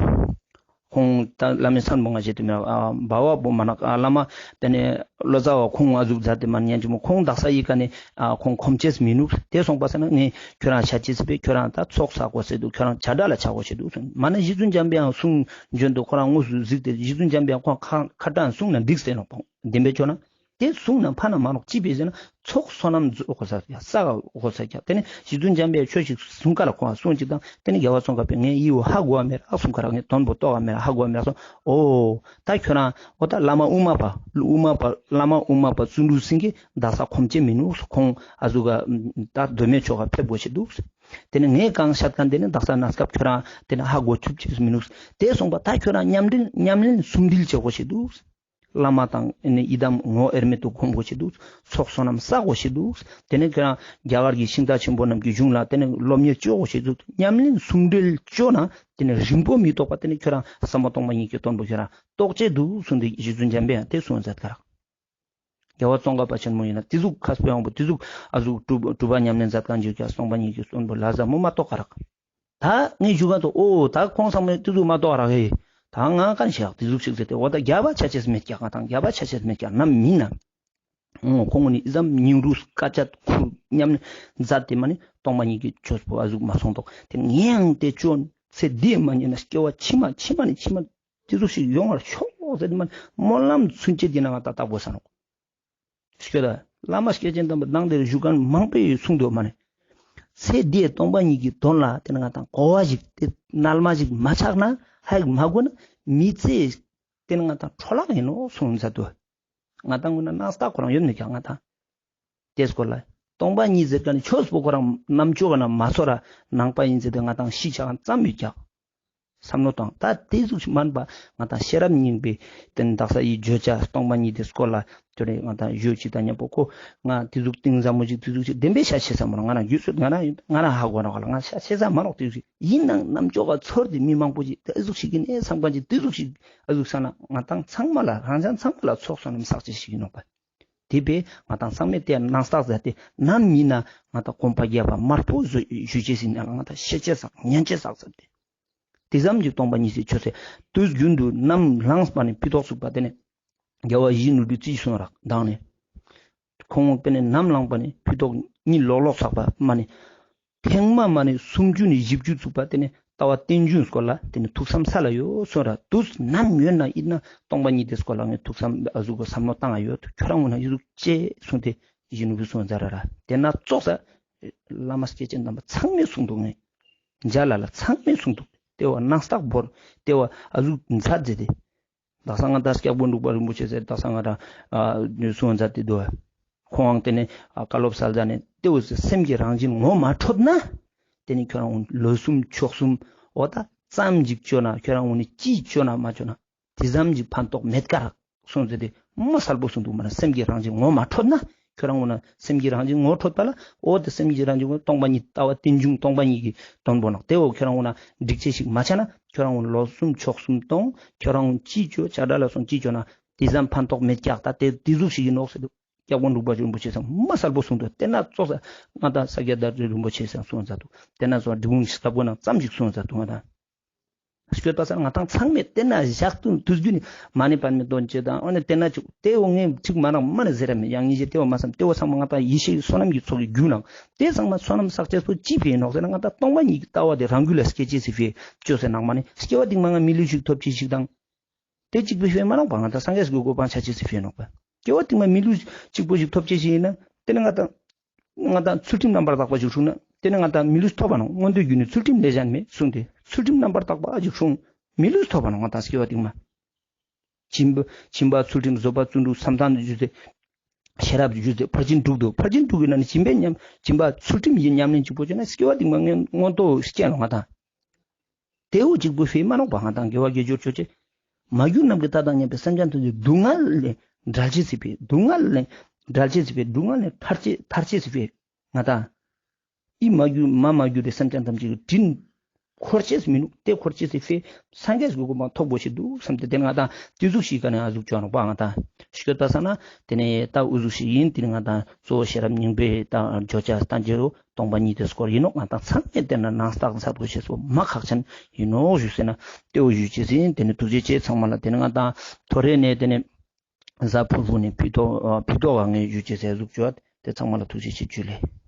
ཁོང་ད་བླ་མའི་མཚན་པོ་ང་བཞེས་དུ་མེད། ཨ་བ་བ་པོ་མ་ནག་ཨ་བླ་མ་དེ་ནས་ལོ་ཙཱ་བ་ཁོང་ཨ་ཟུག་མཛད་དེ་མ་ཉན་ཅི་མོ། ཁོང་དག་ས་ཡི་ཀ་ནས་ཨ་ཁོང་ཁོམ་ཅེས་མི་ནུག། དེ་སོང་པ་ས་ན་ངས་ཁྱོད་རང་ཤ་ཅེས་པས་ཁྱོད་རང་ད་ཚོགས་བསག་དགོས་ཟེར་འདུག། ཁྱོད་རང་བྱ་བྲལ་ལ་ཆ་དགོས་ཟེར་འདུག་གསུངས། མ་ན་རྗེ་བཙུན་འཇམ་པའི་དབྱངས་གསུང་འབྱོན་དུ་ཁོ་རང་དངོས་སུ་གཟིགས་ཏེ་རྗེ་བཙུན་འཇམ་པའི་དབྱངས་ཁོང་ཁ་ཁ་གྲངས་གསུང་ན་འགྲིག་ཟེར་ནོག་པང་བདེན་པའི་ཆོ་ན། དེ་གསུང་ན་ཕ་ན་མ་ནོག་ཅི་བས་ཟེར་ན་ཚོགས་བསོད་ནམས་འོ་ས་ས་འོ་ས་ཀྱག། དེ་ནི་རྗེ་བཙུན་འཇམ་པའི་ཆོས་ཤིག་གསུང་ཀ་ལ་ཁོང་གསུང་ཅིག་དང་དེ་ནི་རྒྱལ་བ་ཙོང་ཁ་པས་ངས་ཡིའུ་ཧ་གོ་བ་མེད་ར་གསུང་ཀ་ར་ངས་དོན་པོ་རྟོགས་བ་མེད་ར་ཧ་གོ་བ་མེད་ར་གསུང་། འོ་ད་ཁྱོད་རང་འོ་ད་བླ་མ་དབུ་མ་པ་དབུ་མ་པ་བླ་མ་དབུ་མ་པ་བརྩོན་འགྲུས་སེང་གེ་དག་ས་ཁོམ་ཅེས་མི་ནུག། ཁོང་ཨ་ཟུག་ག་ད་མདོ་སྨད་ཕྱོགས་ཀ་ཕེབས་དགོས་ཤེས་འདུག། དེ་ནི་ངས་གང་བཤད་མཁན་དེ་ནི་དག་ས་གནས་སྐབས་ཁྱོད་རང་དེ་ནི་ཧ་གོ་ཐུབ་ཅེས་མི་ནུག། དེ་སོང་པ་ད་ཁྱོད་རང་ཉམས་ལེན་ཉམས་ལེན་ཟུང་འབྲེལ་བྱེད་དགོས་ཤེས་འདུག། བླ་མ་དང་ཨེ་ནི་ཡི་དམ་ངོ་བོ་དབྱེར་མེད་དུ་སྒོམ་དགོས་ཤེས་འདུག། ཚོགས་བསོད་ནམས་བསག་དགོས་ཤེས་འདུག། དེ་ནས་ཁྱོད་རང་རྒྱ་གར་གྱི་ཤིང་རྟ་ཆེན་པོ་རྣམས་ཀྱི་གཞུང་ལ་དེ་ནས་སློབ་གཉེར་བཅོ་དགོས་ཤེས་འདུག། ཉམས་ལེན་ཟུང་འབྲེལ་བཅོ་ན་དེ་ནས་རིང་པོ་མི་ཐོགས་པ་དེ་ནས་ཁྱོད་རང་ཟབ་མོ་སྟོང་པ་ཉིད་ཀྱི་དོན་པོ་ཁྱོད་རང་རྟོགས་ཅེས་འདུག་གསུངས་ཏེ་རྗེ་བཙུན་འཇམ་པའི་དབྱངས་དེ་གསུངས་མཛད་ཀ་རག། རྒྱལ་བ་ཙོང་ཁ་པ་ཆེན་མོ་ཡིན་ན་དེ་ཟུག་མཁས་པའི་དབང་པོ་དེ་ཟུག་ཨ་ཟུག་གྲུབ་གྲུབ་པ་ཉམས་ལེན་མཛད་མཁན་ཅིག་ཀྱང་སྟོང་པ་ཉིད་ཀྱི་དོན་པོ་ལ་ཟབ་མོ་མ་རྟོགས་ཀ་རག། ད་ངས་ཞུ་ག་ཏོ་ཨོ་ད་ཁོང་ཚང་མས་དེ་ཟུག་མ་གཏོགས་རག་ཧེ། ད་ང་ག་ནས་ཤེས་དེ་ཟུག་ཞིག་ཟེར་ཏེ་འོ་ད་རྒྱལ་བ་ཆ་ཅེས་མེད་ཀྱག། ང་དང་རྒྱལ་བ་ཆ་ཅེས་མེད་ཀྱག་ནམ་མིན་ན། ཨོ་ཁོང་ནི་ཙམ་སྙིང་རུས་དཀའ་སྤྱད་ཁུར་ཉམས་མཛད་དེ་མ་ནི་སྟོང་པ་ཉིད་ཀྱི་ཆོས་པོ་ཨ་ཟུག་མ་སོང་ཏོག། དེ་ངས་ཡང་དེ་ཅོ་ཚེ་འདིའི་མ་ཉེས་ན་སྐྱེ་བ་ཕྱི་མ་ཕྱི་མ་ནི་ཕྱི་མ་དེ་ཟུག་ཞིག་ཡོང་བར་ཤོག་ཟེར་ཏེ་མ་ནི་སྨོན་ལམ་ཚུན་ཆད་ཀྱི་ནང་ང་ད་བཏབ་དགོས་ས་ནོག། ཤོད་ད། བླ་མ་སྐྱེས་ཆེན་དམ་པ་མདང་དེར་བཞུགས་མཁན་མང་པོས་གསུངས་འདུག་མ་ནི། ཚེ་འདིའི་སྟོང་པ་ཉིད་ཀྱི་དོན་ལ་དེ་ནི་ང་དང་གོ་བ་ཞིག་དེ་རྣལ་མ་ཞིག་མ་ཆགས་ན་ཧ་ཡིག་མ་གོ་ན་མི་ཚེ་དེ་ནི་ང་དང་འཕྲོ་བརླག་ཡིན་ནོ་གསུངས་མཛད་འདུག། ང་དང་ངོས་ན་ནང་ལྟ་ཁོ་རང་ཡོད་ནི་ཀྱང་ང་དང་། དེ་སྐོར་ལ་སྟོང་པ་ཉིད་ཟེར་མཁན་ནི་ཆོས་པོ་ཁོ་རང་རྣམ་ཅོག་ག་ན་མ་ཚོར་ར་ནང་པ་ཡིན་ཟེར་ཏེ་ང་དང་ཤི་ཆ་ག་ཙམ་ཡོད་ཀྱག། བསམ་བློ་བཏང་། ད་དེ་ཟུག་ཞིག་མན་པ་ང་དང་ཤེས་རབ་སྙིང་པོའི་དེ་ནི་དག་ས་ཡི་བརྗོད་བྱ་སྟོང་པ་ཉིད་དེ་སྐོར་ལ་དེ་རེ་ང་དང་བརྗོད་ཅིག་དང་མཉམ་པོ་ཁོ་ང་དེ་ཟུག་གཏིང་ཟབ་མོ་ཞིག་དེ་ཟུག་ཞིག་བདེན་པའི་ཤ་ཆེ་ས་མ་རོགས། ང་རང་རྒྱུས་སུ་ང་རང་ང་རང་ཧ་གོ་རོགས་ལ་ང་ཤ་ཆེ་ས་མ་རོགས། དེ་ཟུག་ཡིན་ནང་རྣམ་ཅོག་ག་ཚོར་ཏེ་མི་མང་པོ་ཞིག་དེ་ཟུག་ཞིག་གི་ནས་བསམ་མཁན་ཅིག་དེ་ཟུག་ཞིག་ཨ་ཟུག་ས་ན་ང་དང་ཚང་མ་ལ་རང་ཅག་ཚང་མ་ལ་ཚོགས་བསོད་ནམས་བསགས་ཅེས་ཤིག་ཡིན་ནོག་པ། དེ་བས་ང་དང་ཚང་མས་དེ་ནང་རྟགས་མཛད་དེ་ནམ་ཡིན་ན་ང་དང་གོམ་པ་རྒྱབ་པ་དམར་པོ་བཟོ་ཞུ་ཅེས་ཡིན་ན་ང་དང་ཤེས་ཅེས་སང་ཉན་ཅེས་སང་ཟེར་ཏེ། དེ་ཙམ་གྱི་སྟོང་པ་ཉིད་ཟེར་ཆོས་ཟེར་དུས་རྒྱུན་དུ་ནམ་ལངས་པ་ནས་ཕི་ཏོག་ཚུགས་པ་དེ་ནས་རྒྱལ་བ་ཡིད་བཞིན་ནོར་བུའི་རྩིས་སོང་རག་མདང་ནས། ཁོང་དེ་ནས་ནམ་ལངས་པ་ནས་ཕི་ཏོག་གཉིད་ལོག་ལོག་ཚགས་པ་མ་ནས། ཐེངས་མ་མ་ནས་སུམ་ཅུ་ནས་བཞི་བཅུ་ཚུགས་པ་དེ་ནས་ལྟ་བ་རྟེན་འབྱུང་སྐོར་ལ་དེ་ནས་ཐུགས་བསམ་ས་ལ་ཡོད་སོང་ར་དུས་ནམ་ཡོད་ན་ཡིན་ན་སྟོང་པ་ཉིད་དེ་སྐོར་ལ་ངས་ཐུགས་བསམ་ཨ་ཟུག་གི་བསམ་བློ་བཏང་ཡ་ཡོད། ཁྱོད་རང་ངོ་ན་ཡི་ཟུག་ཅེས་གསུངས་ཏེ་ཡིད་བཞིན་ནོར་བུ་གསུངས་མཛད་ར་ར། དེ་ན་ཙོགས་ས་བླ་མ་སྐྱེས་ཆེན་དམ་པ་ཚང་མས་གསུངས་འདུག་ངས། མཇལ་ལ་ལ་ཚང་མས་གསུངས་འདུག་དེ་བ་ནང་རྟགས་བོར་དེ་བ་ཨ་ཟུག་མཛད་མཛད་དེ། དག་ས་ང་དང་སྐྱབས་མགོན་འབྲུག་པ་རིན་པོ་ཆེ་ཟེར་དག་ས་ང་དང་ཨ་གསུང་མཛད་དེ་འདུག་ཁོང་དེ་ནས་ཨ་བཀའ་སློབ་སལ་ཟ་ནས་དེ་བ་སེམས་ཀྱི་རང་བཞིན་ངོ་མ་འཕྲོད་ན། དེ་ནས་ཁྱོད་རང་ལོ་གསུམ་ཕྱོགས་གསུམ་འོ་ད་ཙམ་ཅིག་བཅོ་ན་ཁྱོད་རང་ངོ་ནས་ཅི་བཅོ་ན་མ་བཅོ་ན། དེ་ཙམ་གྱི་ཕན་ཐོགས་མེད་ཀ་རག་གསུངས་ཏེ་དེ་མ་གསལ་པོ་གསུངས་འདུག་མ་ན་སེམས་ཀྱི་རང་བཞིན་ངོ་མ་འཕྲོད་ན་ཁྱོད་རང་ངོ་ན་སེམས་ཀྱི་རང་བཞིན་ངོ་འཕྲོད་པ་ལ་འོ་དེ་སེམས་ཀྱི་རང་བཞིན་ངོ་སྟོང་པ་ཉིད་ལྟ་བ་རྟེན་འབྱུང་སྟོང་པ་ཉིད་ཀྱི་དོན་པོ་ནོག་དེ་འོ་ཁྱོད་རང་ངོ་ན་འགྲིག་ཅེས་ཤིག་མ་ཆ་ན་ཁྱོད་རང་ངོ་ན་ལོ་གསུམ་ཕྱོགས་གསུམ་གཏོང་ཁྱོད་རང་ངོ་ཅི་བཅོ་ཆ་འདྲ་ལ་སོང་ཅི་བཅོ་ན་དེ་ཙམ་ཕན་ཐོགས་མེད་ཀྱག་ད་དེ་དེ་ཟུག་ཤིག་ཡིན་ནོག་ཟེར་འདུག་སྐྱབས་མགོན་འབྲུག་པ་རིན་པོ་ཆེ་ཚང་མ་གསལ་པོ་གསུངས་འདུག་དེ་ན་ཙོགས་ས་ང་དང་ས་སྐྱ་བདག་ཁྲི་རིན་པོ་ཆེ་ཚང་གསུངས་མཛད་འདུག་དེ་ན་ཙོགས་འབྲི་གུང་ཞིག་ལྟ་བུ་ནང་ཙམ་ཞིག་གསུངས་མཛད་འདུག་ང་དང་། སྐྱོད་པ་སང་ང་དང་ཚང་མས་དེ་ན་བཞག་ཏུ་དུས་རྒྱུན་ནི་མ་ཎི་པདྨེ་འདོན་ཅེས་དང་འོ་ནི་དེ་ན་ཅིག་དེ་འོ་ངས་ཁྲིག་མ་རང་མ་ནི་ཟེར་ར་མེད། ཡང་ཉིན་ཞིག་དེ་འོ་མ་བསམ་དེ་འོ་ཚང་མ་ང་དང་ཡེ་ཤེས་བསོད་ནམས་ཀྱི་ཚོགས་ཀྱི་རྒྱུ་ནང་དེ་ཚང་མ་བསོད་ནམས་བསགས་ཅེས་པོ་ཅི་ཕི་ནོག་ཟེར་ན་ང་དང་སྟོང་པ་ཉིད་ཀྱི་ལྟ་བ་དེ་རང་རྒྱུད་ལ་སྐྱེ་ཅེས་སི་ཕི་བཅོས་ཟེར་ནང་མ་ནི་སྐྱེ་བ་སྟིང་མ་ང་མི་ལུས་ཤིག་ཐོབ་ཅེས་ཤིག་དང་། དེ་གཅིག་པོ་ཕི་མ་ནོག་པ་ང་དང་སངས་རྒྱས་སི་གོ་འཕང་ཆ་ཅེས་སི་ཕི་ནོག་པ། སྐྱེ་བ་སྟིང་མ་མི་ལུས་གཅིག་པོ་ཞིག་ཐོབ་ཅེས་ཤིག་ཡིན་ན་དེ་ནི་ང་དང་ང་དང་ཚུལ་ཁྲིམས་རྣམ་པར་དག་པ་ཞིག་སྲུང་ན་དེ་ནི་ང་དང་མི་ལུས་ཐོབ་པ་ནོག་མངོན་མཐོའི་རྒྱུ་ནི་ཚུལ་ཁྲིམས་ལས་གཞན་མེད་གསུངས་ཏེ་ཚུལ་ཁྲིམས་རྣམ་པར་དག་པ་ཞིག་སྲུང་མི་ལུས་ཐོབ་པ་ནོག་ང་དང་སྐྱེ་བ་སྟིང་མ། སྦྱིན་པ་སྦྱིན་པ་ཚུལ་ཁྲིམས་བཟོད་པ་བརྩོན་འགྲུས་བསམ་གཏན་བརྗོད་དེ། ཤེས་རབ་བརྗོད་དེ་ཕར་ཕྱིན་དྲུག་ཏུ་ཕར་ཕྱིན་དྲུག་གི་ནང་ནས་སྦྱིན་པའི་ཉམས་སྦྱིན་པ་ཚུལ་ཁྲིམས་ཀྱི་ཉམས་ལེན་གཅིག་པོ་བྱས་ན་སྐྱེ་བ་སྟིང་མ་ངན་མངོན་མཐོ་སྐྱེ་ནོག་ང་དང་། དེ་འོ་གཅིག་པོ་ཕི་མ་ནོག་པ་ང་དང་དགེ་བ་དགེ་སྦྱོར་ཆོས་ཅན། མ་གྱུར་ནམ་མཁའི་མཐའ་དང་མཉམ་པའི་སེམས་ཅན་ཐམས་ཅད་སྡུག་བསྔལ་ལས་བསྒྲལ་ཅེས་སི་ཕི་སྡུག་བསྔལ་ལས་བསྒྲལ་ཅེས་སི་ཕི་སྡུག་བསྔལ་ལས་ཐར་ཅེས་ཐར་ཅེས་སི་ཕི་ང་དང་། ཨི་མ་གྱུར་མ་མ་གྱུར་རེ་སེམས་ཅན་ཐམས་ཅད་ཀྱི་དྲིན་འཁོར་ཅེས་མི་ནུག་དེ་འཁོར་ཅེས་སི་ཕི་སངས་རྒྱས་ཀྱི་གོ་འཕང་ཐོབ་དགོས་ཤེས་འདུག་བསམ་སྟེ་དེ་ང་དང་དེ་ཟུག་ཤིག་ག་ནས་ཨ་ཟུག་བཅོ་ནོག་པ་ང་དང་། སྐྱོད་པ་སང་ན་དེ་ནས་ད་འུ་ཟུག་ཤིག་ཡིན་དེ་ནི་ང་དང་གཙོ་བོ་ཤེས་རབ་སྙིང་པོའི་ད་བརྗོད་བྱ་ལྟ་འཇལ་རུ། སྟོང་པ་ཉིད་དེ་སྐོར་ཡིན་ནོག་ང་དང་ཚང་མས་དེ་ན་ནང་རྟགས་མཛད་དགོས་ཤེས་སོ་མ་ཁག་ཅན་ཡིན་ནོག་ཞུས་ཟེར་ན་དེ་འོ་ཞུ་ཅེས་ཡིན། དེ་ནི་ཐུགས་རྗེ་ཆེ་ཚང་མ་ལ། དེ་ནི་ང་དང་ཐོ་རེ་ནས་དེ་ནི་གཟའ་ཕུར་བུ་ནས་ཕི་ཏོག་ཕི་ཏོག་ག་ངས་ཞུ་ཅེས་ཟེར་ཟུག་བཅོ་དེ་ཚང་མ་ལ་ཐུགས་རྗེ་ཆེ་ཇུ་ལེ།